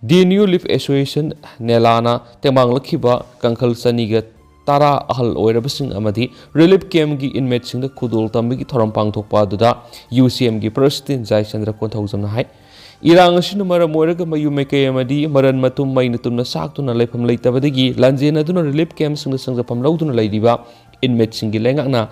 ꯗꯤ ꯅ꯭ꯌꯨ ꯂꯤꯐ ꯑꯦꯁꯣꯁꯤꯌꯦꯁꯟ ꯅꯦꯂꯥꯅ ꯇꯦꯡꯕꯥꯡꯂꯛꯈꯤꯕ ꯀꯥꯡꯈꯜ ꯆꯅꯤꯒ ꯇꯔꯥ ꯑꯍꯜ ꯑꯣꯏꯔꯕꯁꯤꯡ ꯑꯃꯗꯤ ꯔꯤꯂꯤꯐ ꯀꯦꯝꯞꯀꯤ ꯏꯟꯃꯦꯠꯁꯤꯡꯗ ꯈꯨꯗꯣꯜ ꯇꯝꯕꯒꯤ ꯊꯧꯔꯝ ꯄꯥꯡꯊꯣꯛꯄ ꯑꯗꯨꯗ ꯌꯨ ꯁꯤ ꯑꯦꯝꯒꯤ ꯄ꯭ꯔꯁꯤꯗꯦꯟ ꯖꯥꯏꯆꯟꯗ꯭ꯔ ꯀꯣꯟꯊꯧꯖꯝꯅ ꯍꯥꯏ, ꯏꯔꯥꯡ ꯑꯁꯤꯅ ꯃꯔꯝ ꯑꯣꯏꯔꯒ ꯃꯌꯨꯝ ꯃꯩꯀꯩ ꯑꯃꯗꯤ ꯃꯔꯟ ꯃꯇꯨꯝ ꯃꯩꯅ ꯇꯨꯝꯅ ꯆꯥꯛꯇꯨꯅ ꯂꯩꯐꯝ ꯂꯩꯇꯕꯗꯒꯤ ꯂꯥꯟꯖꯦꯟꯅꯗꯨꯅ ꯔꯤꯂꯤꯐ ꯀꯦꯝꯞꯁꯤꯡꯗ ꯆꯪꯖꯐꯝ ꯂꯧꯗꯨꯅ ꯂꯩꯔꯤꯕ ꯏꯟꯃꯦꯠꯁꯤꯡꯒꯤ ꯂꯩꯉꯥꯛꯅ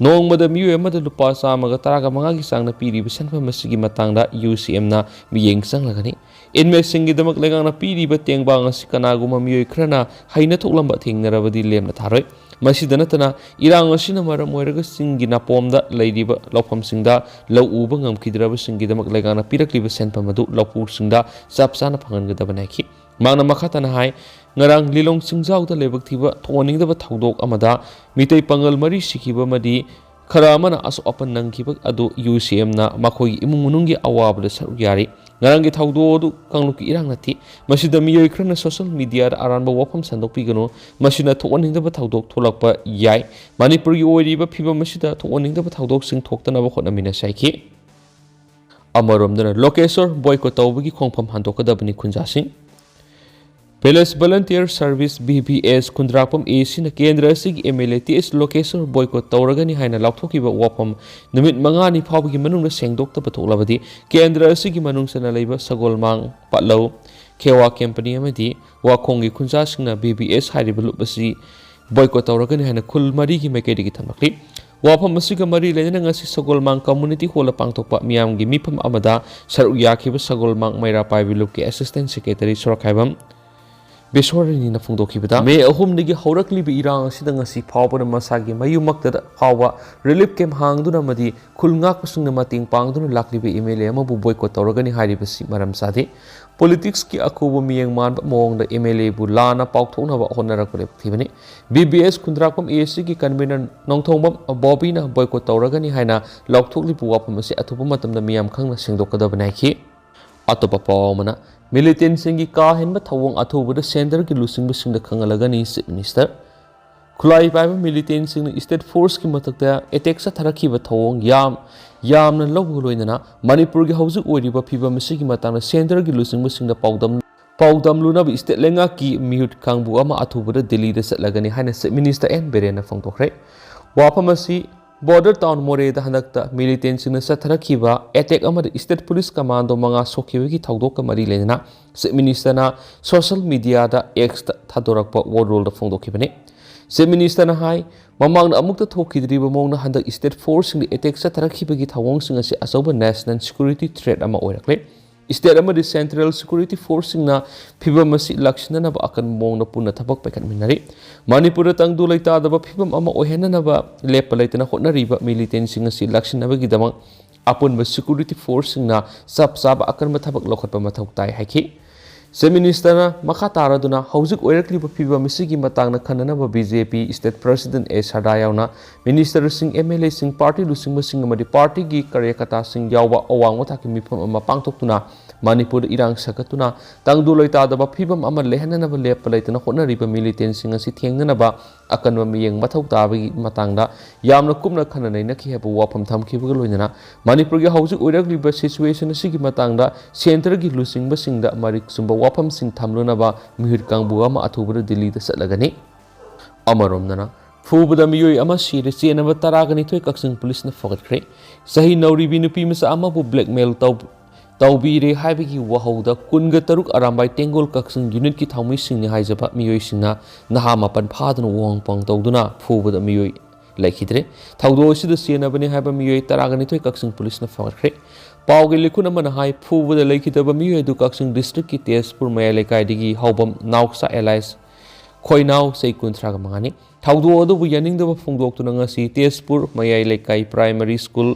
ꯅꯣꯡꯃꯗ ꯃꯤꯑꯣꯏ ꯑꯃꯗ ꯂꯨꯄꯥ ꯆꯥꯝꯃꯒ ꯇꯔꯥꯒ ꯃꯉꯥꯒꯤ ꯆꯥꯡꯅ ꯄꯤꯔꯤꯕ ꯁꯦꯟꯐꯝ ꯑꯁꯤꯒꯤ ꯃꯇꯥꯡꯗ ꯌꯨ ꯁꯤ ꯑꯦꯝꯅ ꯃꯤꯠꯌꯦꯡ ꯆꯪꯂꯒꯅꯤ꯫ ꯏꯟꯃꯦꯠꯁꯤꯡꯒꯤꯗꯃꯛ ꯂꯩꯉꯥꯛꯅ ꯄꯤꯔꯤꯕ ꯇꯦꯡꯕꯥꯡ ꯑꯁꯤ ꯀꯅꯥꯒꯨꯝꯕ ꯃꯤꯑꯣꯏ ꯈꯔꯅ ꯍꯩꯅ ꯊꯣꯛꯂꯝꯕ ꯊꯦꯡꯅꯔꯕꯗꯤ ꯂꯦꯝꯅ ꯊꯥꯔꯣꯏ꯫ ꯃꯁꯤꯗ ꯅꯠꯇꯅ ꯏꯔꯥꯡ ꯑꯁꯤꯅ ꯃꯔꯝ ꯑꯣꯏꯔꯒ ꯆꯤꯡꯒꯤ ꯅꯥꯄꯣꯝꯗ ꯂꯩꯔꯤꯕ ꯂꯧꯐꯝꯁꯤꯡꯗ ꯂꯧ ꯎꯕ ꯉꯝꯈꯤꯗ꯭ꯔꯕꯁꯤꯡꯒꯤꯗꯃꯛ ꯂꯩꯉꯥꯛꯅ ꯄꯤꯔꯛꯂꯤꯕ ꯁꯦꯟꯐꯝ ꯑꯗꯨ ꯂꯧꯄꯨꯁꯤꯡꯗ ꯆꯞ ꯆꯥꯅ ꯐꯪꯍꯟꯒꯗꯕꯅꯤ ꯍꯥꯏꯈꯤ꯫ ꯃꯍꯥꯛꯅ ꯃꯈꯥ ꯇꯥꯅ ꯍꯥꯏ, ꯉꯔꯥꯡ ꯂꯤꯂꯣꯡ ꯆꯤꯡꯖꯥꯎꯗ ꯂꯥꯏꯕꯛ ꯊꯤꯕ ꯊꯣꯛꯍꯟꯅꯤꯡꯗꯕ ꯊꯧꯗꯣꯛ ꯑꯃꯗ ꯃꯤꯇꯩ ꯄꯥꯉꯜ ꯃꯔꯤ ꯁꯤꯈꯤꯕ ꯑꯃꯗꯤ ꯈꯔ ꯑꯃꯅ ꯑꯁꯣꯛ ꯑꯄꯟ ꯅꯪꯈꯤꯕ ꯑꯗꯨ ꯌꯨ ꯁꯤ ꯑꯦꯝꯅ ꯃꯈꯣꯏꯒꯤ ꯏꯃꯨꯡ ꯃꯅꯨꯡꯒꯤ ꯑꯋꯥꯕꯗ ꯁꯔꯨꯛ ꯌꯥꯔꯤ꯫ ꯉꯔꯥꯡꯒꯤ ꯊꯧꯗꯣꯛ ꯑꯗꯨ ꯀꯥꯡꯂꯨꯞꯀꯤ ꯏꯔꯥꯡ ꯅꯠꯇꯦ꯫ ꯃꯁꯤꯗ ꯃꯤꯑꯣꯏ ꯈꯔꯅ ꯁꯣꯁꯤꯌꯦꯜ ꯃꯤꯗꯤꯌꯥꯗ ꯑꯔꯥꯟꯕ ꯋꯥꯐꯝ ꯁꯟꯗꯣꯛꯄꯤꯒꯅꯨ꯫ ꯃꯁꯤꯅ ꯊꯣꯛꯍꯟꯅꯤꯡꯗꯕ ꯊꯧꯗꯣꯛ ꯊꯣꯛꯂꯛꯄ ꯌꯥꯏ꯫ ꯃꯅꯤꯄꯨꯔꯒꯤ ꯑꯣꯏꯔꯤꯕ ꯐꯤꯕꯝ ꯑꯁꯤꯗ ꯊꯣꯛꯍꯟꯅꯤꯡꯗꯕ ꯊꯧꯗꯣꯛꯁꯤꯡ ꯊꯣꯛꯇꯅꯕ ꯍꯣꯠꯅꯃꯤꯟꯅꯁꯤ ꯍꯥꯏꯈꯤ꯫ ꯑꯃꯔꯣꯝꯗꯅ ꯂꯣꯀꯦꯁꯣꯔ ꯕꯣꯏꯀꯣꯠ ꯇꯧꯕꯒꯤ ꯈꯣꯡꯐꯝ ꯍꯟꯗꯣꯛꯀꯗꯕꯅꯤ ꯈꯨꯟꯖꯥꯁꯤꯡ꯫ Village Volunteer Service, V V S, Khundrakpam A Cꯅ ꯀꯦꯟꯗ꯭ꯔ ꯑꯁꯤꯒꯤ M L A T S Lokeshor boycott ꯇꯧꯔꯒꯅꯤ ꯍꯥꯏꯅ ꯂꯥꯎꯊꯣꯛꯈꯤꯕ ꯋꯥꯐꯝ ꯅꯨꯃꯤꯠ ꯃꯉꯥꯅꯤ ꯐꯥꯎꯕꯒꯤ ꯃꯅꯨꯡꯗ ꯁꯦꯡꯗꯣꯛꯇꯕ ꯊꯣꯛꯂꯕꯗꯤ ꯀꯦꯟꯗ꯭ꯔ ꯑꯁꯤꯒꯤ ꯃꯅꯨꯡ ꯆꯟꯅ ꯂꯩꯕ ꯁꯒꯣꯜꯃꯥꯡ, ꯄꯥꯠꯂꯧ, ꯈꯦꯋꯥ ꯀꯦꯝꯄꯅꯤ ꯑꯃꯗꯤ ꯋꯥꯈꯣꯡꯒꯤ ꯈꯨꯟꯖꯥꯁꯤꯡꯅ V V S ꯍꯥꯏꯔꯤꯕ ꯂꯨꯞ ꯑꯁꯤ ꯕꯣꯏꯀꯣꯠ ꯇꯧꯔꯒꯅꯤ ꯍꯥꯏꯅ ꯈꯨꯜ ꯃꯔꯤꯒꯤ ꯃꯥꯏꯀꯩꯗꯒꯤ ꯊꯝꯂꯛꯂꯤ꯫ ꯋꯥꯐꯝ ꯑꯁꯤꯒ ꯃꯔꯤ ꯂꯩꯅꯅ ꯉꯁꯤ ꯁꯒꯣꯜꯃꯥꯡ ꯀꯝꯃꯨꯅꯤꯇꯤ ꯍꯣꯜꯗ ꯄꯥꯡꯊꯣꯛꯄ ꯃꯤꯌꯥꯝꯒꯤ ꯃꯤꯐꯝ ꯑꯃꯗ ꯁꯔꯨꯛ ꯌꯥꯈꯤꯕ ꯁꯒꯣꯜꯃꯥꯡ ꯃꯩꯔꯥ ꯄꯥꯏꯕꯤ ꯂꯨꯞꯀꯤ ꯑꯦꯁꯤꯁꯇꯦꯟ ꯁꯦꯀ꯭ꯔꯦꯇꯔꯤ ꯁꯣꯔꯣꯛꯈꯥꯏꯕꯝ ꯕꯤꯁ꯭ꯋꯥꯔꯥꯅꯤꯅ ꯐꯣꯡꯗꯣꯛꯈꯤꯕꯗ, ꯃꯦ ꯑꯍꯨꯝꯗꯒꯤ ꯍꯧꯔꯛꯂꯤꯕ ꯏꯔꯥꯡ ꯑꯁꯤꯗ ꯉꯁꯤ ꯐꯥꯎꯕꯗ ꯃꯁꯥꯒꯤ ꯃꯌꯨꯝꯃꯛꯇꯗ ꯐꯥꯎꯕ ꯔꯤꯂꯤꯐ ꯀꯦꯝꯞ ꯍꯥꯡꯗꯨꯅ ꯑꯃꯗꯤ ꯈꯨꯜ ꯉꯥꯛꯄꯁꯤꯡꯅ ꯃꯇꯦꯡ ꯄꯥꯡꯗꯨꯅ ꯂꯥꯛꯂꯤꯕ ꯑꯦꯝ ꯑꯦꯜ ꯑꯦ ꯑꯃꯕꯨ ꯕꯣꯏꯀꯣꯠ ꯇꯧꯔꯒꯅꯤ ꯍꯥꯏꯔꯤꯕꯁꯤ ꯃꯔꯝ ꯆꯥꯗꯦ꯫ ꯄꯣꯂꯤꯇꯤꯛꯁꯀꯤ ꯑꯀꯨꯕ ꯃꯤꯠꯌꯦꯡ ꯃꯥꯟꯕ ꯃꯑꯣꯡꯗ ꯑꯦꯝ ꯑꯦꯜ ꯑꯦꯕꯨ ꯂꯥꯟꯅ ꯄꯥꯎꯊꯣꯛꯅꯕ ꯍꯣꯠꯅꯔꯛꯄ ꯂꯦꯞꯈꯤꯕꯅꯤ꯫ B B S Khundrakpam A S ꯁꯤꯒꯤ ꯀꯟꯚꯤꯅꯔ ꯅꯣꯡꯊꯣꯡꯕꯝ ꯕꯣꯕꯤꯅ ꯕꯣꯏꯀꯣꯠ ꯇꯧꯔꯒꯅꯤ ꯍꯥꯏꯅ ꯂꯥꯎꯊꯣꯛꯂꯤꯕ ꯋꯥꯐꯝ ꯑꯁꯤ ꯑꯊꯨꯕ ꯃꯇꯝꯗ ꯃꯤꯌꯥꯝ ꯈꯪꯅ ꯁꯦꯡꯗꯣꯛꯀꯗꯕꯅꯤ ꯍꯥꯏꯈꯤ꯫ ꯑꯇꯣꯞꯄ ꯄꯥꯎ ꯑꯃꯅ, ꯃꯤꯂꯤꯇꯦꯟꯁꯤꯡꯒꯤ ꯀꯥ ꯍꯦꯟꯕ ꯊꯧꯑꯣꯡ ꯑꯊꯨꯕꯗ ꯁꯦꯟꯇꯔꯒꯤ ꯂꯨꯆꯤꯡꯕꯁꯤꯡꯗ ꯈꯪꯍꯜꯂꯒꯅꯤ ꯆꯤꯐ ꯃꯤꯅꯤꯁꯇꯔ꯫ ꯈꯨꯠꯂꯥꯏ ꯄꯥꯏꯕ ꯃꯤꯂꯤꯇꯦꯟꯁꯤꯡꯅ ꯁ꯭ꯇꯦꯠ ꯐꯣꯔꯁꯀꯤ ꯃꯊꯛꯇ ꯑꯦꯇꯦꯛ ꯆꯠꯊꯔꯛꯈꯤꯕ ꯊꯧꯑꯣꯡ ꯌꯥꯝ ꯌꯥꯝꯅ ꯂꯧꯕꯒ ꯂꯣꯏꯅꯅ ꯃꯅꯤꯄꯨꯔꯒꯤ ꯍꯧꯖꯤꯛ ꯑꯣꯏꯔꯤꯕ ꯐꯤꯕꯝ ꯑꯁꯤꯒꯤ ꯃꯇꯥꯡꯗ ꯁꯦꯟꯇꯔꯒꯤ ꯂꯨꯆꯤꯡꯕꯁꯤꯡꯗ ꯄꯥꯎꯗꯝ ꯄꯥꯎꯗꯝꯂꯨꯅꯕ ꯁ꯭ꯇꯦꯠ ꯂꯩꯉꯥꯛꯀꯤ ꯃꯤꯍꯨꯠ ꯀꯥꯡꯕꯨ ꯑꯃ ꯑꯊꯨꯕꯗ ꯗꯤꯜꯂꯤꯗ ꯆꯠꯂꯒꯅꯤ ꯍꯥꯏꯅ ꯆꯤꯐ ꯃꯤꯅꯤꯁꯇꯔ ꯑꯦꯟ ꯕꯤꯔꯦꯟꯅ ꯐꯣꯡꯗꯣꯛꯈ꯭ꯔꯦ꯫ ꯋꯥꯐꯝ ꯑꯁꯤ ꯕꯣꯔꯗꯔ ꯇꯥꯎꯟ ꯃꯣꯔꯦꯗ ꯍꯟꯗꯛꯇ ꯃꯤꯂꯤꯇꯦꯟꯁꯤꯡꯅ ꯆꯠꯊꯔꯛꯈꯤꯕ ꯑꯦꯇꯦꯛ ꯑꯃꯗ ꯁ꯭ꯇꯦꯠ ꯄꯨꯂꯤꯁ ꯀꯃꯥꯟꯗꯣ ꯃꯉꯥ ꯁꯣꯛꯈꯤꯕꯒꯤ ꯊꯧꯗꯣꯛꯀ ꯃꯔꯤ ꯂꯩꯅꯅ ꯆꯤꯐ ꯃꯤꯅꯤꯁꯇꯔꯅ ꯁꯣꯁꯤꯌꯦꯜ ꯃꯤꯗꯤꯌꯥꯗ ꯑꯦꯛꯁꯇ ꯊꯥꯗꯣꯔꯛꯄ ꯋꯥꯔꯣꯜꯗ ꯐꯣꯡꯗꯣꯛꯈꯤꯕꯅꯤ꯫ ꯆꯤꯐ ꯃꯤꯅꯤꯁꯇꯔꯅ ꯍꯥꯏ, ꯃꯃꯥꯡꯗ ꯑꯃꯨꯛꯇ ꯊꯣꯛꯈꯤꯗ꯭ꯔꯤꯕ ꯃꯑꯣꯡꯗ ꯍꯟꯗꯛ ꯁ꯭ꯇꯦꯠ ꯐꯣꯔꯁꯁꯤꯡꯗ ꯑꯦꯇꯦꯛ ꯆꯠꯊꯔꯛꯈꯤꯕꯒꯤ ꯊꯧꯑꯣꯡꯁꯤꯡ ꯑꯁꯤ ꯑꯆꯧꯕ ꯅꯦꯁꯅꯦꯜ ꯁꯦꯀ꯭ꯌꯨꯔꯤꯇꯤ ꯊ꯭ꯔꯦꯠ ꯑꯃ ꯑꯣꯏꯔꯛꯂꯦ꯫ ꯁ꯭ꯇꯦꯠ ꯑꯃꯗꯤ ꯁꯦꯟꯇ꯭ꯔꯦꯜ ꯁꯦꯀ꯭ꯌꯨꯔꯤꯇꯤ ꯐꯣꯔꯁꯁꯤꯡꯅ ꯐꯤꯕꯝ ꯑꯁꯤ ꯂꯥꯛꯁꯤꯟꯅꯅꯕ ꯑꯀꯟꯕ ꯃꯑꯣꯡꯗ ꯄꯨꯟꯅ ꯊꯕꯛ ꯄꯥꯏꯈꯠꯃꯤꯟꯅꯔꯤ꯫ ꯃꯅꯤꯄꯨꯔꯗ ꯇꯪꯗꯨ ꯂꯩꯇꯥꯗꯕ ꯐꯤꯕꯝ ꯑꯃ ꯑꯣꯏꯍꯟꯅꯅꯕ ꯂꯦꯞꯄ ꯂꯩꯇꯅ ꯍꯣꯠꯅꯔꯤꯕ ꯃꯤꯂꯤꯇꯦꯟꯁꯤꯡ ꯑꯁꯤ ꯂꯥꯛꯁꯤꯟꯅꯕꯒꯤꯗꯃꯛ ꯑꯄꯨꯟꯕ ꯁꯦꯀ꯭ꯌꯨꯔꯤꯇꯤ ꯐꯣꯔꯁꯁꯤꯡꯅ ꯆꯞ ꯆꯥꯕ ꯑꯀꯟꯕ ꯊꯕꯛ ꯂꯧꯈꯠꯄ ꯃꯊꯧ ꯇꯥꯏ ꯍꯥꯏꯈꯤ꯫ ꯆꯤꯐ ꯃꯤꯅꯤꯁꯇꯔꯅ ꯃꯈꯥ ꯇꯥꯔꯗꯨꯅ ꯍꯧꯖꯤꯛ ꯑꯣꯏꯔꯛꯂꯤꯕ ꯐꯤꯕꯝ ꯑꯁꯤꯒꯤ ꯃꯇꯥꯡꯗ ꯈꯟꯅꯅꯕ ꯕꯤ ꯖꯦ ꯄꯤ ꯁ꯭ꯇꯦꯠ ꯄ꯭ꯔꯁꯤꯗꯦꯟꯠ ꯑꯦ ꯁꯥꯗꯥ ꯌꯥꯎꯅ ꯃꯤꯅꯤꯁꯇꯔꯁꯤꯡ, ꯑꯦꯝ ꯑꯦꯜ ꯑꯦꯁꯤꯡ, ꯄꯥꯔꯇꯤ ꯂꯨꯆꯤꯡꯕꯁꯤꯡ ꯑꯃꯗꯤ ꯄꯥꯔꯇꯤꯒꯤ ꯀꯥꯔꯌꯀꯔꯇꯥꯁꯤꯡ ꯌꯥꯎꯕ ꯑꯋꯥꯡꯕ ꯊꯥꯛꯀꯤ ꯃꯤꯐꯝ ꯑꯃ ꯄꯥꯡꯊꯣꯛꯇꯨꯅ ꯃꯅꯤꯄꯨꯔꯗ ꯏꯔꯥꯡ ꯁꯥꯒꯠꯇꯨꯅ ꯇꯪꯗꯨ ꯂꯩꯇꯥꯗꯕ ꯐꯤꯕꯝ ꯑꯃ ꯂꯩꯍꯟꯅꯅꯕ ꯂꯦꯞꯄ ꯂꯩꯇꯅ ꯍꯣꯠꯅꯔꯤꯕ ꯃꯤꯂꯤꯇꯦꯟꯁꯤꯡ ꯑꯁꯤ ꯊꯦꯡꯅꯅꯕ ꯑꯀꯟꯕ ꯃꯤꯠꯌꯦꯡ ꯃꯊꯧ ꯇꯥꯕꯒꯤ ꯃꯇꯥꯡꯗ ꯌꯥꯝꯅ ꯀꯨꯞꯅ ꯈꯟꯅ ꯅꯩꯅꯈꯤ ꯍꯥꯏꯕ ꯋꯥꯐꯝ ꯊꯝꯈꯤꯕꯒ ꯂꯣꯏꯅꯅ ꯃꯅꯤꯄꯨꯔꯒꯤ ꯍꯧꯖꯤꯛ ꯑꯣꯏꯔꯛꯂꯤꯕ ꯁꯤꯆꯨꯋꯦꯁꯟ ꯑꯁꯤꯒꯤ ꯃꯇꯥꯡꯗ ꯁꯦꯟꯇꯔꯒꯤ ꯂꯨꯆꯤꯡꯕꯁꯤꯡꯗ ꯃꯔꯤꯛ ꯆꯨꯝꯕ ꯋꯥꯐꯝꯁꯤꯡ ꯊꯝꯂꯨꯅꯕ ꯃꯤꯍꯨꯠ ꯀꯥꯡꯕꯨ ꯑꯃ ꯑꯊꯨꯕꯗ ꯗꯤꯜꯂꯤꯗ ꯆꯠꯂꯒꯅꯤ꯫ ꯑꯃꯔꯣꯝꯗꯅ, ꯐꯨꯕꯗ ꯃꯤꯑꯣꯏ ꯑꯃ ꯁꯤꯔꯦ, ꯆꯦꯟꯅꯕ ꯇꯔꯥꯒ ꯅꯤꯊꯣꯏ ꯀꯛꯆꯤꯡ ꯄꯨꯂꯤꯁꯅ ꯐꯒꯠꯈ꯭ꯔꯦ꯫ ꯆꯍꯤ ꯅꯧꯔꯤꯕꯤ ꯅꯨꯄꯤ ꯃꯆꯥ ꯑꯃꯕꯨ ꯕ꯭ꯂꯦꯛꯃꯦꯜ ꯇꯧ-, ꯇꯧꯕꯤꯔꯦ ꯍꯥꯏꯕꯒꯤ ꯋꯥꯍꯧꯗ ꯀꯨꯟꯒ ꯇꯔꯨꯛ ꯑꯔꯥꯝꯕꯥꯏ ꯇꯦꯡꯒꯣꯜ ꯀꯛꯆꯤꯡ ꯌꯨꯅꯤꯠꯀꯤ ꯊꯧꯃꯤꯁꯤꯡꯅꯤ ꯍꯥꯏꯖꯕ ꯃꯤꯑꯣꯏꯁꯤꯡꯅ ꯅꯍꯥ ꯃꯥꯄꯟ ꯐꯥꯗꯨꯅ ꯎꯍꯪ ꯄꯨꯍꯪ ꯇꯧꯗꯨꯅ ꯐꯨꯕꯗ ꯃꯤꯑꯣꯏ ꯂꯩꯈꯤꯗ꯭ꯔꯦ꯫ ꯊꯧꯗꯣꯛ ꯑꯁꯤꯗ ꯆꯦꯟꯅꯕꯅꯤ ꯍꯥꯏꯕ ꯃꯤꯑꯣꯏ ꯇꯔꯥꯒ ꯅꯤꯊꯣꯏ ꯀꯛꯆꯤꯡ ꯄꯨꯂꯤꯁꯅ ꯐꯒꯠꯈ꯭ꯔꯦ꯫ ꯄꯥꯎꯒꯤ ꯂꯤꯈꯨꯟ ꯑꯃꯅ ꯍꯥꯏ, ꯐꯨꯕꯗ ꯂꯩꯈꯤꯗꯕ ꯃꯤꯑꯣꯏ ꯑꯗꯨ ꯀꯛꯆꯤꯡ ꯗꯤꯁꯇ꯭ꯔꯤꯛꯀꯤ ꯇꯦꯖꯄꯨꯔ ꯃꯌꯥꯏ ꯂꯩꯀꯥꯏꯗꯒꯤ ꯍꯥꯎꯕꯝ ꯅꯥꯎꯆꯥ alias ꯈꯣꯏꯅꯥꯎ, ꯆꯍꯤ ꯀꯨꯟꯊ꯭ꯔꯥꯒ ꯃꯉꯥꯅꯤ꯫ ꯊꯧꯗꯣꯛ ꯑꯗꯨꯕꯨ ꯌꯥꯅꯤꯡꯗꯕ ꯐꯣꯡꯗꯣꯛꯇꯨꯅ ꯉꯁꯤ ꯇꯦꯖꯄꯨꯔ ꯃꯌꯥꯏ ꯂꯩꯀꯥꯏ ꯄ꯭ꯔꯥꯏꯃꯔꯤ ꯁ꯭ꯀꯨꯜ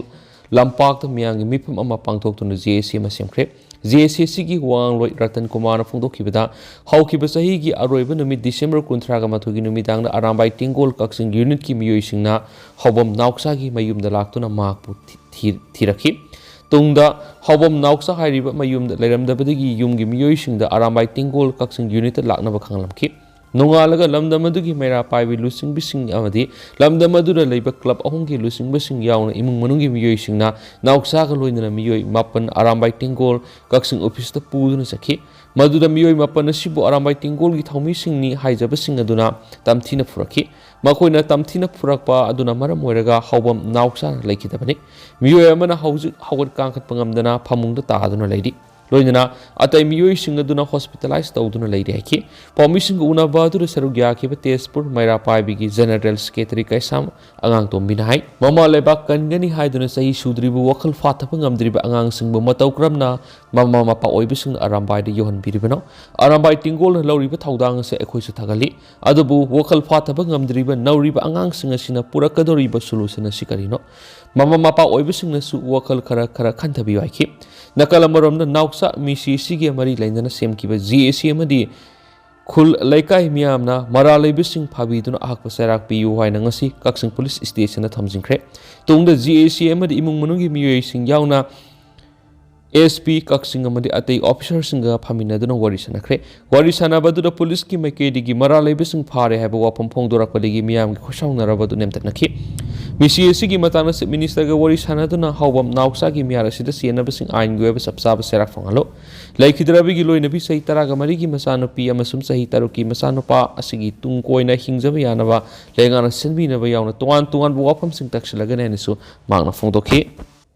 ꯂꯝꯄꯥꯛꯇ ꯃꯤꯌꯥꯝꯒꯤ ꯃꯤꯐꯝ ꯑꯃ ꯄꯥꯡꯊꯣꯛꯇꯨꯅ ꯖꯦ ꯑꯦ ꯁꯤ ꯑꯃ ꯁꯦꯝꯈ꯭ꯔꯦ꯫ ꯖꯦ ꯑꯦ ꯁꯤ ꯑꯁꯤꯒꯤ ꯋꯥꯉꯥꯡꯂꯣꯏ ꯔꯇꯟ ꯀꯨꯃꯥꯔꯅ ꯐꯣꯡꯗꯣꯛꯈꯤꯕꯗ, ꯍꯧꯈꯤꯕ ꯆꯍꯤꯒꯤ ꯑꯔꯣꯏꯕ ꯅꯨꯃꯤꯠ ꯗꯤꯁꯦꯝꯕꯔ ꯀꯨꯟꯊ꯭ꯔꯥꯒ ꯃꯥꯊꯣꯏꯒꯤ ꯅꯨꯃꯤꯗꯥꯡꯗ ꯑꯔꯥꯝꯕꯥꯏ ꯇꯦꯡꯒꯣꯜ ꯀꯛꯆꯤꯡ ꯌꯨꯅꯤꯠꯀꯤ ꯃꯤꯑꯣꯏꯁꯤꯡꯅ ꯍꯥꯎꯕꯝ ꯅꯥꯎꯆꯥꯒꯤ ꯃꯌꯨꯝꯗ ꯂꯥꯛꯇꯨꯅ ꯃꯍꯥꯛꯄꯨ ꯊꯤ-, ꯊꯤ-, ꯊꯤꯔꯛꯈꯤ꯫ ꯇꯨꯡꯗ ꯍꯥꯎꯕꯝ ꯅꯥꯎꯆꯥ ꯍꯥꯏꯔꯤꯕ ꯃꯌꯨꯝꯗ ꯂꯩꯔꯝꯗꯕꯗꯒꯤ ꯌꯨꯝꯒꯤ ꯃꯤꯑꯣꯏꯁꯤꯡꯗ ꯑꯔꯥꯝꯕꯥꯏ ꯇꯦꯡꯒꯣꯜ ꯀꯛꯆꯤꯡ ꯌꯨꯅꯤꯠꯇ ꯂꯥꯛꯅꯕ ꯈꯪꯍꯜꯂꯝꯈꯤ꯫ ꯅꯣꯡꯉꯥꯜꯂꯒ ꯂꯝꯗꯝ ꯑꯗꯨꯒꯤ ꯃꯩꯔꯥ ꯄꯥꯏꯕꯤ ꯂꯨꯆꯤꯡꯕꯤꯁꯤꯡ ꯑꯃꯗꯤ ꯂꯝꯗꯝ ꯑꯗꯨꯗ ꯂꯩꯕ ꯀ꯭ꯂꯕ ꯑꯍꯨꯝꯒꯤ ꯂꯨꯆꯤꯡꯕꯁꯤꯡ ꯌꯥꯎꯅ ꯏꯃꯨꯡ ꯃꯅꯨꯡꯒꯤ ꯃꯤꯑꯣꯏꯁꯤꯡꯅ ꯅꯥꯎꯆꯥꯒ ꯂꯣꯏꯅꯅ ꯃꯤꯑꯣꯏ ꯃꯥꯄꯟ ꯑꯔꯥꯝꯕꯥꯏ ꯇꯦꯡꯒꯣꯜ ꯀꯛꯆꯤꯡ ꯑꯣꯐꯤꯁꯇ ꯄꯨꯗꯨꯅ ꯆꯠꯈꯤ꯫ ꯃꯗꯨꯗ ꯃꯤꯑꯣꯏ ꯃꯥꯄꯟ ꯑꯁꯤꯕꯨ ꯑꯔꯥꯝꯕꯥꯏ ꯇꯦꯡꯒꯣꯜꯒꯤ ꯊꯧꯃꯤꯁꯤꯡꯅꯤ ꯍꯥꯏꯖꯕꯁꯤꯡ ꯑꯗꯨꯅ ꯇꯝꯊꯤꯅ ꯐꯨꯔꯛꯈꯤ꯫ ꯃꯈꯣꯏꯅ ꯇꯝꯊꯤꯅ ꯐꯨꯔꯛꯄ ꯑꯗꯨꯅ ꯃꯔꯝ ꯑꯣꯏꯔꯒ ꯍꯥꯎꯕꯝ ꯅꯥꯎꯆꯥꯅ ꯂꯩꯈꯤꯗꯕꯅꯤ꯫ ꯃꯤꯑꯣꯏ ꯑꯃꯅ ꯍꯧꯖꯤꯛ ꯍꯧꯒꯠ ꯀꯥꯡꯈꯠꯄ ꯉꯝꯗꯅ ꯐꯃꯨꯡꯗ ꯇꯥꯗꯨꯅ ꯂꯩꯔꯤ꯫ ꯂꯣꯏꯅꯅ ꯑꯇꯩ ꯃꯤꯑꯣꯏꯁꯤꯡ ꯑꯗꯨꯅ ꯍꯣꯁꯄꯤꯇꯥꯂꯥꯏꯖ ꯇꯧꯗꯨꯅ ꯂꯩꯔꯤ ꯍꯥꯏꯈꯤ꯫ ꯄꯥꯎꯃꯤꯁꯤꯡꯒ ꯎꯅꯕ ꯑꯗꯨꯗ ꯁꯔꯨꯛ ꯌꯥꯈꯤꯕ ꯇꯦꯖꯄꯨꯔ ꯃꯩꯔꯥ ꯄꯥꯏꯕꯤꯒꯤ ꯖꯦꯅꯔꯦꯜ ꯁꯦꯀ꯭ꯔꯦꯇꯔꯤ ꯀꯩꯁꯥꯝ ꯑꯉꯥꯡꯇꯣꯝꯕꯤꯅ ꯍꯥꯏ, ꯃꯃꯥ ꯂꯩꯕꯥꯛ ꯀꯟꯒꯅꯤ ꯍꯥꯏꯗꯨꯅ ꯆꯍꯤ ꯁꯨꯗ꯭ꯔꯤꯕ ꯋꯥꯈꯜ ꯐꯥꯊꯕ ꯉꯝꯗ꯭ꯔꯤꯕ ꯑꯉꯥꯡꯁꯤꯡꯕꯨ ꯃꯇꯧ ꯀꯔꯝꯅ ꯃꯃꯥ ꯃꯄꯥ ꯑꯣꯏꯕꯁꯤꯡꯅ ꯑꯔꯥꯝꯕꯥꯏꯗ ꯌꯧꯍꯟꯕꯤꯔꯤꯕꯅꯣ? ꯑꯔꯥꯝꯕꯥꯏ ꯇꯦꯡꯒꯣꯜꯅ ꯂꯧꯔꯤꯕ ꯊꯧꯗꯥꯡ ꯑꯁꯤ ꯑꯩꯈꯣꯏꯁꯨ ꯊꯥꯒꯠꯂꯤ꯫ ꯑꯗꯨꯕꯨ ꯋꯥꯈꯜ ꯐꯥꯊꯕ ꯉꯝꯗ꯭ꯔꯤꯕ ꯅꯧꯔꯤꯕ ꯑꯉꯥꯡꯁꯤꯡ ꯑꯁꯤꯅ ꯄꯨꯔꯛꯀꯗꯧꯔꯤꯕ ꯁꯣꯂꯨꯁꯟ ꯑꯁꯤ ꯀꯔꯤꯅꯣ? ꯃꯃꯥ ꯃꯄꯥ ꯑꯣꯏꯕꯁꯤꯡꯅꯁꯨ ꯋꯥꯈꯜ ꯈꯔ ꯈꯔ ꯈꯟꯊꯕꯤꯌꯨ ꯍꯥꯏꯈꯤ꯫ ꯅꯥꯀꯜ ꯑꯃꯔꯣꯝꯗ ꯅꯥꯎꯆꯥ ꯃꯤꯁꯤ ꯑꯁꯤꯒ ꯃꯔꯤ ꯂꯩꯅꯅ ꯁꯦꯝꯈꯤꯕ ꯖꯦ ꯑꯦ ꯁꯤ ꯑꯃꯗꯤ ꯈꯨꯜ ꯂꯩꯀꯥꯏ ꯃꯤꯌꯥꯝꯅ ꯃꯔꯥꯜ ꯂꯩꯕꯁꯤꯡ ꯐꯥꯕꯤꯗꯨꯅ ꯑꯍꯛꯄ ꯆꯩꯔꯥꯛ ꯄꯤꯌꯨ ꯍꯥꯏꯅ ꯉꯁꯤ ꯀꯛꯆꯤꯡ ꯄꯨꯂꯤꯁ ꯁ꯭ꯇꯦꯁꯟꯗ ꯊꯝꯖꯤꯟꯈ꯭ꯔꯦ꯫ ꯇꯨꯡꯗ ꯖꯦ ꯑꯦ ꯁꯤ ꯑꯃꯗꯤ ꯏꯃꯨꯡ ꯃꯅꯨꯡꯒꯤ ꯃꯤꯑꯣꯏꯁꯤꯡ ꯌꯥꯎꯅ ꯑꯦꯁ ꯄꯤ ꯀꯛꯆꯤꯡ ꯑꯃꯗꯤ ꯑꯇꯩ ꯑꯣꯐꯤꯁꯥꯔꯁꯤꯡꯒ ꯐꯝꯃꯤꯟꯅꯗꯨꯅ ꯋꯥꯔꯤ ꯁꯥꯟꯅꯈ꯭ꯔꯦ꯫ ꯋꯥꯔꯤ ꯁꯥꯟꯅꯕ ꯑꯗꯨꯗ ꯄꯨꯂꯤꯁꯀꯤ ꯃꯥꯏꯀꯩꯗꯒꯤ ꯃꯔꯥꯜ ꯂꯩꯕꯁꯤꯡ ꯐꯥꯔꯦ ꯍꯥꯏꯕ ꯋꯥꯐꯝ ꯐꯣꯡꯗꯣꯔꯛꯄꯗꯒꯤ ꯃꯤꯌꯥꯝꯒꯤ ꯈꯣꯏꯁꯥꯎꯅꯔꯕ ꯑꯗꯨ ꯅꯦꯝꯊꯠꯅꯈꯤ꯫ ꯃꯤꯁꯤ ꯑꯁꯤꯒꯤ ꯃꯇꯥꯡꯗ ꯆꯤꯐ ꯃꯤꯅꯤꯁꯇꯔꯒ ꯋꯥꯔꯤ ꯁꯥꯟꯅꯗꯨꯅ ꯍꯥꯎꯕꯝ ꯅꯥꯎꯆꯥꯒꯤ ꯃꯤꯍꯥꯠ ꯑꯁꯤꯗ ꯆꯦꯟꯅꯕꯁꯤꯡ ꯑꯥꯏꯟꯒꯤ ꯑꯣꯏꯕ ꯆꯞ ꯆꯥꯕ ꯆꯩꯔꯥꯛ ꯐꯪꯍꯜꯂꯨ꯫ ꯂꯩꯈꯤꯗ꯭ꯔꯕꯤꯒꯤ ꯂꯣꯏꯅꯕꯤ ꯆꯍꯤ ꯇꯔꯥꯒ ꯃꯔꯤꯒꯤ ꯃꯆꯥꯅꯨꯄꯤ ꯑꯃꯁꯨꯡ ꯆꯍꯤ ꯇꯔꯨꯛꯀꯤ ꯃꯆꯥꯅꯨꯄꯥ ꯑꯁꯤꯒꯤ ꯇꯨꯡ ꯀꯣꯏꯅ ꯍꯤꯡꯖꯕ ꯌꯥꯅꯕ ꯂꯩꯉꯥꯛꯅ ꯁꯤꯟꯕꯤꯅꯕ ꯌꯥꯎꯅ ꯇꯣꯉꯥꯟ ꯇꯣꯉꯥꯟꯕ ꯋꯥꯐꯝꯁꯤꯡ ꯇꯛꯁꯤꯜꯂꯒꯅꯤ ꯍꯥꯏꯅꯁꯨ ꯃꯍꯥꯛꯅ ꯐꯣꯡꯗꯣꯛꯈꯤ꯫